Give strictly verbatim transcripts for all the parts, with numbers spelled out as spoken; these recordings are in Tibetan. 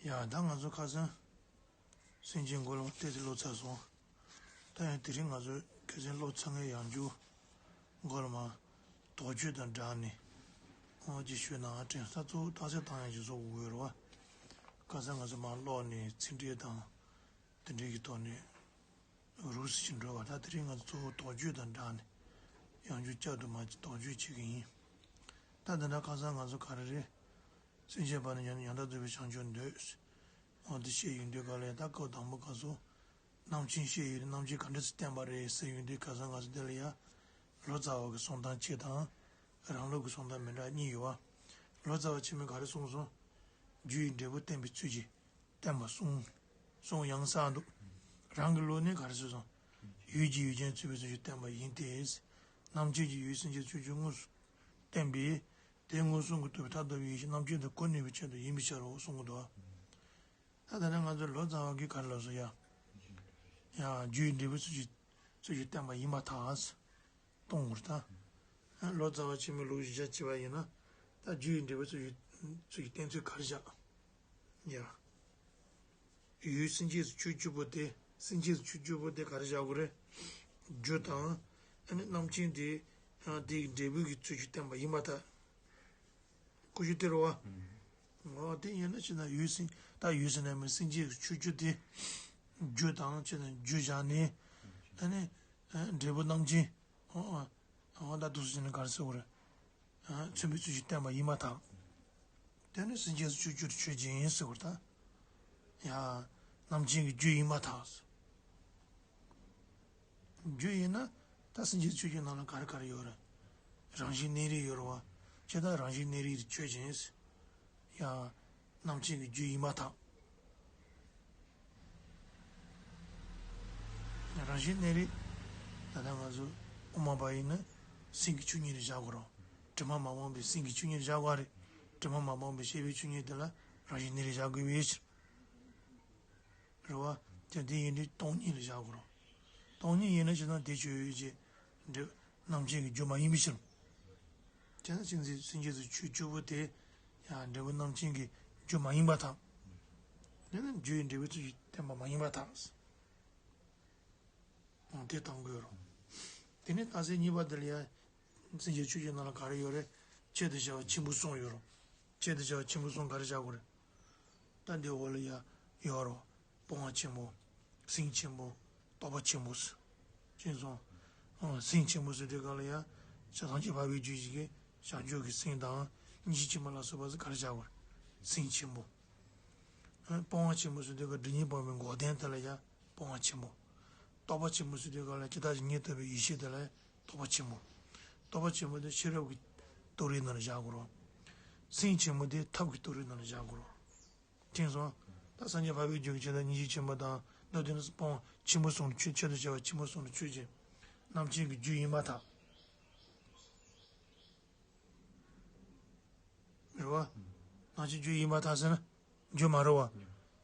ཡ་ད་ང་ཚོ་ཁ་སང་སེམས་ཅན་མགོ་ལ་བལྟས་ཏེ་ཀློག་ཚར་སོང་། ད་ཡང་དེ་རིང་ང་ཚོ་ཁ་སང་ཀློག་ཚར་མཁན་ཡང་འཇུག་མགོ་ལ་མ་དོགས་གཅོད་དང་སྦྲགས་ནས་འོ་ཅི་ཞུས་ན་དྲན་ས་གཙོ་བོ་རྟགས་གསལ་བཏང་ཡག་ཅིག་བཟོ་དགོས་ཀྱི་ཡོད་རེད་བ། ཁ་སང་ང་ཚོ་མར་ཀློག་ནས་ཚིག་འགྲེལ་དང་དེ་འདྲའི་གི་ཐོག་ནས་རུག་སེ་ཅིག་འགྲོ་བ། ད་དེ་རིང་ང་ཚོ་གཙོ་བོ་དོགས་གཅོད་དང་སྦྲགས་ནས་ཡང་འཇུག་བསྐྱར་དུ་མ་ཅིག་དོགས་གཅོད་བྱེད་ཀྱི་ཡིན། ད་འདི་འདྲ་ཁ་སང་ང་ཚོ་ག་རེ་རེད། སེམས་ཅན་བར་ན་ཡང་ཡང་དག་རྫོགས་པའི་བྱང་ཆུབ་འདོད། འོ་འདི་བཤད་ཡོང་དུས་ག་ལ་ཡ་ད་སྐབས་དང་པོ་སྐབས་སུ་རྣམ་མཁྱེན་བཤད་ཡོད་རེད། རྣམ་མཁྱེན་ག་འདྲ་སེ་བསྟན་པ་རེད་ཟེར་ཡོང་དུས་ཁ་སང་ང་ཚོ་འདི་ལ་ཡ་ལོ་ཙཱ་བ་གི་གསུང་སྟངས་གཅིག་དང་། རང་ལུགས་ཀྱི་གསུང་སྟངས་མི་འདྲ་གཉིས་ཡོད་བ། ལོ་ཙཱ་བ་ཆེན་མོས་ག་རེ་གསུངས་སོང་། རྒྱུ་ཡི་འབྲས་བུ་བསྟན་པའི་ཚུལ་གྱིས་བསྟན་པ་གསུངས། གསུངས་ཡང་གསལ་འདུག་རང་གི་ལུགས་ནས་ག་རེ་གསུངས་སོང་། ཡུལ་གྱི་ཡུལ་ཅན་འཚོལ་བའི་ཚུལ་གྱིས་བསྟན་པ་ཡིན་ཏེ། རྣམ་མཁྱེན་གྱི་ཡུལ་སེམས་ཅན་སྤྱོད་བཅུ་དངོས་སུ་བསྟན་པས། དེ་མངོན་སུམ་གྱིས་རྟོགས་པའི་མཐར་ཐུག་པའི་ཡེ་ཤེས་རྣམ་མཁྱེན་དུ་གོ་ནུས་པའི་ཆེད་དུ་ཡིན་པའི་ཕྱིར་རོ་གསུང་གི་འདུག་ད་ལྟ་ནི་ང་ཚོ་ལོ་ཙཱ་བ་གིས་ག་རེ་ལབ་སོང་ཡ། ཡ་རྒྱུ་ཡི་འབྲས་བུའི་ཚུལ་གྱིས་ཚུལ་གྱིས་བསྟན་པ་ཡིན་པར་ཐལ། གཏོང་དགོས་རེད་ད། ལོ་ཙཱ་བ་ཆེན་མོའི་ལུགས་གཞིར་བཞག་བྱས་པ་ཡིན་ན། ད་རྒྱུ་ཡི་འབྲས་བུའི་ཚུལ་གྱིས་ཚུལ་གྱིས་བསྟན་ཚུལ་ག་རེ་བཞག་ཡ། ཡུལ་སེམས་ཅན་སྤྱོད་བཅུ་པོ་དེ། སེམས་ཅན་སྤྱོད་བཅུ་པོ་དེ་ག་རེ་བཞག་དགོས་རེད། རྒྱུ་དང་། ཨ་ནི་རྣམ་མཁྱེན་དེ། དེ་ཡི་འབྲས་བུ་གི་ཚུལ་གྱིས་བསྟན་པ་ཡིན་པར་ཐལ། ཀུ་ཤུ་སྟེར་བ། ཨུམ། འོ་དེ་ཡིན་ན་ཅི་ན་ཡུལ་སེམས། ད་ཡུལ་སེམས་ནས་མི་སེམས་ཅན་གྱི་ཆོས་བཅུ་དེ། རྒྱུ་དང་ཅི་ན་རྒྱུ་བཞག་ནས། ཨ་ནི། འབྲས་བུ་རྣམ་མཁྱེན། འོ་འོ་འོ་ད་འདུག་སེ་ཅི་ན་ག་རེ་ཟེར་དགོས་རེད། མཚོན་པའི་ཚུལ་གྱིས་བསྟན་པ་ཡིན་པར་ཐལ། དེ་ནི་སེམས་ཅན་སྤྱོད་བཅུ་དེ་ཆོས་ཅན་ཡིན་ཟེར་དགོས་རེད་ད། ཡ། རྣམ་མཁྱེན་གྱི་རྒྱུ་ཡིན་པར་ཐལ། རྒྱུ་ཡིན་ན། ད་སེམས་ཅན་ཆོས་ཅན་ནང་ལ་ག་རེ་ག་རེ་ཡོད་རེད། རང་བཞིན་གནས་རིགས་ཡོད་རེད་བ། ཇི་ལྟར་རང་བཞིན་གནས་རིགས་ཆོས་ཅན། ཡང་། རྣམ་མཁྱེན་གྱི་རྒྱུ་ཡིན་པར་ཐལ། རང་བཞིན་གནས་རིགས། ད་ལྟ་ང་ཚོ་དབུ་མ་པ་ཡིན་ན་སེམས་ཀྱི་ཆོས་ཉིད་ལ་བཞག་དགོས་རེད། དྲི་མ་མ་སྤངས་པའི་སེམས་ཀྱི་ཆོས་ཉིད་ལ་བཞག་དགོས་རེད། དྲི་མ་མ་སྤངས་པའི་ཤེས་པའི་ཆོས་ཉིད་དེ་ལ་རང་བཞིན་གནས་རིགས་བཞག་དགོས་པའི་ཕྱིར། རེད་བ། དེ་འདི་ཡིན་དུས་སྟོང་ཉིད་ལ་བཞག་དགོས་རེད། སྟོང་ཉིད་ཡིན་ན་ཅི་ན་དེ་ཆོས་ཅན། འབྲས་རྣམ་མཁྱེན་གྱི་རྒྱུ་མ་ཡིན་པའི་ཕྱིར། དེ་ན་སེམས་ཅན་སེམས་ཅན་སྤྱོད་བཅུ་པོ་དེ་ཡང་འབྲས་བུ་རྣམ་མཁྱེན་གྱི་རྒྱུ་མ་ཡིན་པར་ཐལ། དེ་ནི་རྒྱུ་ཡི་འབྲས་བུའི་ཚུལ་གྱིས་བསྟན་པ་མ་ཡིན་པར་ཐལ། འོ་དེ་གཏང་དགོས་རེད། དེ་ནས་རྟགས་གསལ་གཉིས་པ་དེ་ལ་ཡང་། སེམས་ཅན་སྤྱོད་བཅུ་ནང་ལ་ག་རེ་ཡོད་རེད། ཆེད་དུ་བྱ་བ་ཆེན་པོ་གསུམ་ཡོད་རེད། ཆེད་དུ་བྱ་བ་ཆེན་པོ་གསུམ་ག་རེ་བྱ་དགོས་རེད། ད་འདི་འོག་ལ་ཡ་ཡོད་རེད། སྤོང་བ་ཆེན་པོ། སེམས་ཆེན་པོ། རྟོགས་པ་ཆེན་པོ་ཟེར། ཅེས་སོང་། ཨ། སེམས་ཆེན་པོ་ཟེར་དུས་ག་ལ་ཡ། ཆ་ཚང་གི་འཕགས་པའི་རྒྱུད་ཅིག་གི་བྱང་ཆུབ་ཀྱི་སེམས་དང་། སྙིང་རྗེ་ཆེན་པོ་ལ་སོགས་པ་ཟེར་ག་རེ་བྱ་དགོས་རེད། སེམས་ཆེན་པོ། ཨ། སྤོང་བ་ཆེན་པོ་ཟེར་དུས་ག་སྒྲིབ་གཉིས་སྤངས་པའི་འགོག་བདེན་དེ་ལ་ཡ། སྤོང་བ་ཆེན་པོ། རྟོགས་པ་ཆེན་པོ་ཟེར་དུས་ག་ལ་ཇི་ལྟ་ཞིག་ཉིད་རྟོགས་པའི་ཡེ་ཤེས་དེ་ལ་རྟོགས་པ་ཆེན་པོ། རྟོགས་པ་ཆེན་པོ་དེ་ཤེས་རབ་ཀྱི་རྟོགས་རིགས་ནང་ལ་བཞག་དགོས་རེད། སེམས་ཆེན་པོ་དེ་ཐབས་ཀྱི་རྟོགས་རིགས་ནང་ལ་བཞག་དགོས་རེད། དེང་སང་། ད་སངས་རྒྱས་འཕགས་པའི་རྒྱུད་ཀྱི་ཆེད་དུ་སྙིང་རྗེ་ཆེན་པོ་དང་མདོ་སྡེ་ནི་སྤོང་བ་ཆེན་པོ་གསུམ་ཆོས་ཆེད་དུ་བྱ་བ་ཆེན་པོ་གསུམ་ལ་ཆོས་ཅན། རྣམ་མཁྱེན་གྱི་རྒྱུ་ཡིན་པར་ཐལ། རེད་བ། རྣམ་མཁྱེན་རྒྱུ་ཡིན་པར་ཐལ་ཟེར་ན། རྒྱུ་མ་རེད་བ།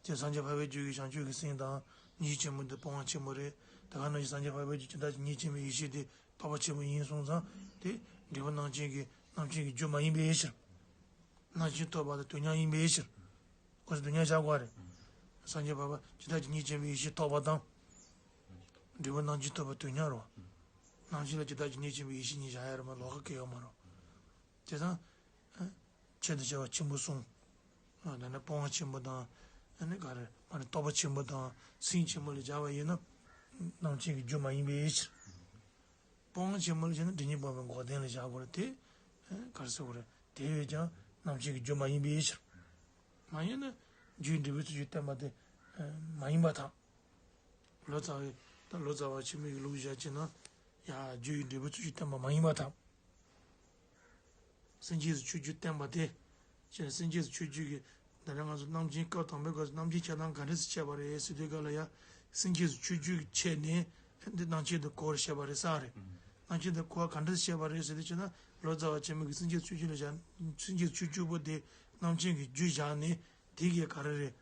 དེ་སངས་རྒྱས་འཕགས་པའི་རྒྱུད་ཀྱི་བྱང་ཆུབ་ཀྱི་སེམས་དང་སྙིང་རྗེ་ཆེན་པོ་འདི་སྤོང་བ་ཆེན་པོ་རེད། དེ་ག་ནང་བཞིན་སངས་རྒྱས་འཕགས་པའི་རྒྱུད་ཀྱི་ད་ཀྱི་སྙིང་རྗེ་ཆེན་པོའི་ཡེ་ཤེས་དེ་རྟོགས་པ་ཆེན་པོ་ཡིན་སོང་ཙང་དེ་འབྲས་བུ་རྣམ་མཁྱེན་གྱི་རྣམ་མཁྱེན་གྱི་རྒྱུ་མ་ཡིན་པའི་ཕྱིར། རྣམ་མཁྱེན་ཐོབ་པ་དང་དོན་མཉམ་ཡིན་པའི་ཕྱིར། ཁོ་ཚོ་དོན་མཉམ་བཞག་དགོས་རེད། སངས་རྒྱས་འཕགས་པ་ཇི་ལྟ་ཀྱི་སྙིང་རྗེ་ཆེན་པོའི་ཡེ་ཤེས་རྟོགས་པ་དང་། འབྲས་བུ་རྣམ་མཁྱེན་ཐོབ་པ་དོན་མཉམ་རེད་བ། རྣམ་མཁྱེན་ལ་ཇི་ལྟ་ཀྱི་སྙིང་རྗེ་ཆེན་པོའི་ཡེ་ཤེས་གཉིས་བཞག་ཡ་རེད་མ་ལོགས་ཀ་གང་ཡང་ཡོད་མ་རེད། དེ་དང་། ཨ། ཆེད་དུ་བྱ་བ་ཆེན་པོ་གསུམ། ཨ། ད་ནི་སྤོང་བ་ཆེན་པོ་དང་། ཨ་ནི་ག་རེ་མ་ནི་རྟོགས་པ་ཆེན་པོ་དང་སེམས་ཆེན་པོ་ལ་སྦྱར་བ་ཡིན་ན། རྣམ་མཁྱེན་གྱི་རྒྱུ་མ་ཡིན་པའི་ཕྱིར། སྤོང་བ་ཆེན་པོ་ལ་བྱས་ན་སྒྲིབ་གཉིས་སྤངས་པའི་འགོག་བདེན་ལ་བཞག་དགོས་རེད་དེ། ཨ། ག་རེ་ཟེར་དགོས་རེད་དེ་ཡོད་ཀྱང་རྣམ་མཁྱེན་གྱི་རྒྱུ་མ་ཡིན་པའི་ཕྱིར། མ་ཡིན་ན། རྒྱུའི་འབྲས་བུའི་ཚུལ་གྱིས་བསྟན་པ་དེ། ཨ། མ་ཡིན་པར་ཐལ། ལོ་ཙཱ་བའི་ད་ལོ་ཙཱ་བ་ཆེན་མོའི་ལུགས་བཞག་བྱས་ན། ཡ། རྒྱུ་ཡི་འབྲས་བུའི་ཚུལ་གྱིས་བསྟན་པ་མ་ཡིན་པར་ཐལ། སེམས་ཅན་སྤྱོད་བཅུ་བསྟན་པ་དེ། ཅེས་སེམས་ཅན་སྤྱོད་བཅུ་གི། ད་ནི་ང་ཚོ་རྣམ་མཁྱེན་སྐབས་དང་པོའི་སྐབས་སུ་རྣམ་མཁྱེན་ཁྱབ་སྟངས་ག་འདྲ་སེ་བྱས་པ་རེད་ཟེར་དུས་སྐབས་ལ་ཡ། སེམས་ཅན་སྤྱོད་བཅུ་གི་ཆེད་ནས་འདི་རྣམ་མཁྱེན་དེ་གོ་བར་བྱས་པ་རེད་ས་རེད། རྣམ་མཁྱེན་དེ་གོ་བ་ག་འདྲ་སེ་བྱས་པ་རེད་ཟེར་དུས་ཅེ་ན་ལོ་ཙཱ་བ་ཆེན་མོ་གིས་སེམས་ཅན་སྤྱོད་བཅུ་ལ་བཞག་སེམས་ཅན་སྤྱོད་བཅུ་པོ་དེ་རྣམ་མཁྱེན་གྱི་རྒྱུ་བཞག་ནས་དེ་གས་ག་རེ་རེད།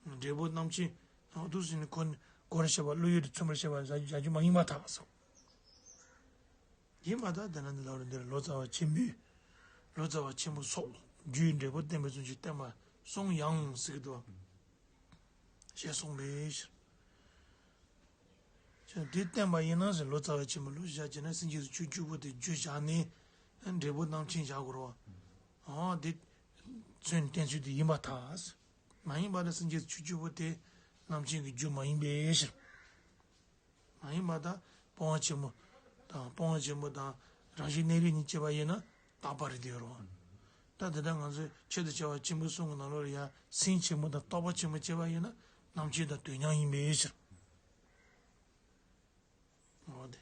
འབྲས་བུ་རྣམ་མཁྱེན། འོ་འདུག་སེ་ནི་ཁོ་ནི་གོ་བར་བྱེད་པ་བློ་ཡུལ་དུ་མཚོན་པར་བྱེད་པ་བྱ་བྱ་རྒྱུ་མ་ཡིན་པར་ཐལ་གསུངས། ཡིན་པར་ཐལ་དེ་ན་འདི་ལ་རུ་འདིར་ལོ་ཙཱ་བ་ཆེན་པོས། ལོ་ཙཱ་བ་ཆེན་པོ་སོགས་རྒྱུའི་འབྲས་བུ་བསྟན་པའི་ཚུལ་གྱིས་བསྟན་པ་གསུངས་ཡང་ཟེར་གྱི་འདུག་ཞེས་གསུངས་པའི་ཕྱིར། ཅེས་དེ་བསྟན་པ་ཡིན་ན་ཟེར། ལོ་ཙཱ་བ་ཆེན་པོ་ལོ་བཞག་བྱས་ན་སེམས་བསྐྱེད་ཚུལ་བཅུ་བཅུ་པོ་དེ་རྒྱུ་བཞག་ནས་འབྲས་བུ་རྣམ་མཁྱེན་བཞག་དགོས་རེད་བ། འོ་དེ་ཚུལ་བསྟན་ཚུལ་དེ་ཡིན་པར་ཐལ། མ་ཡིན་པར་ཐལ། སེམས་བསྐྱེད་ཚུལ་བཅུ་བཅུ་པོ་དེ་རྣམ་མཁྱེན་གྱི་རྒྱུ་མ་ཡིན་པའི་ཕྱིར། མ་ཡིན་པར་ཐལ། སྤོང་བ་ཆེན་པོ་དང་སྤོང་བ་ཆེན་པོ་དང་རང་བཞིན་གནས་རིགས་གཉིས་བྱས་པ་ཡིན་ན་རྟག་པ་རེད་དེ་ཡོད་རེད་བ། ད་དེ་ལྟར་ང་ཚོས་ཆེད་དུ་བྱ་བ་ཆེན་པོའི་གསུང་གི་ནང་ལོགས་ལ་ཡང་སེམས་ཆེན་པོ་དང་རྟོག་པ་ཆེན་པོ་བྱས་པ་ཡིན་ན་རྣམ་མཁྱེན་དང་དོན་མཉམ་ཡིན་པའི་ཕྱིར། འོ་དེ།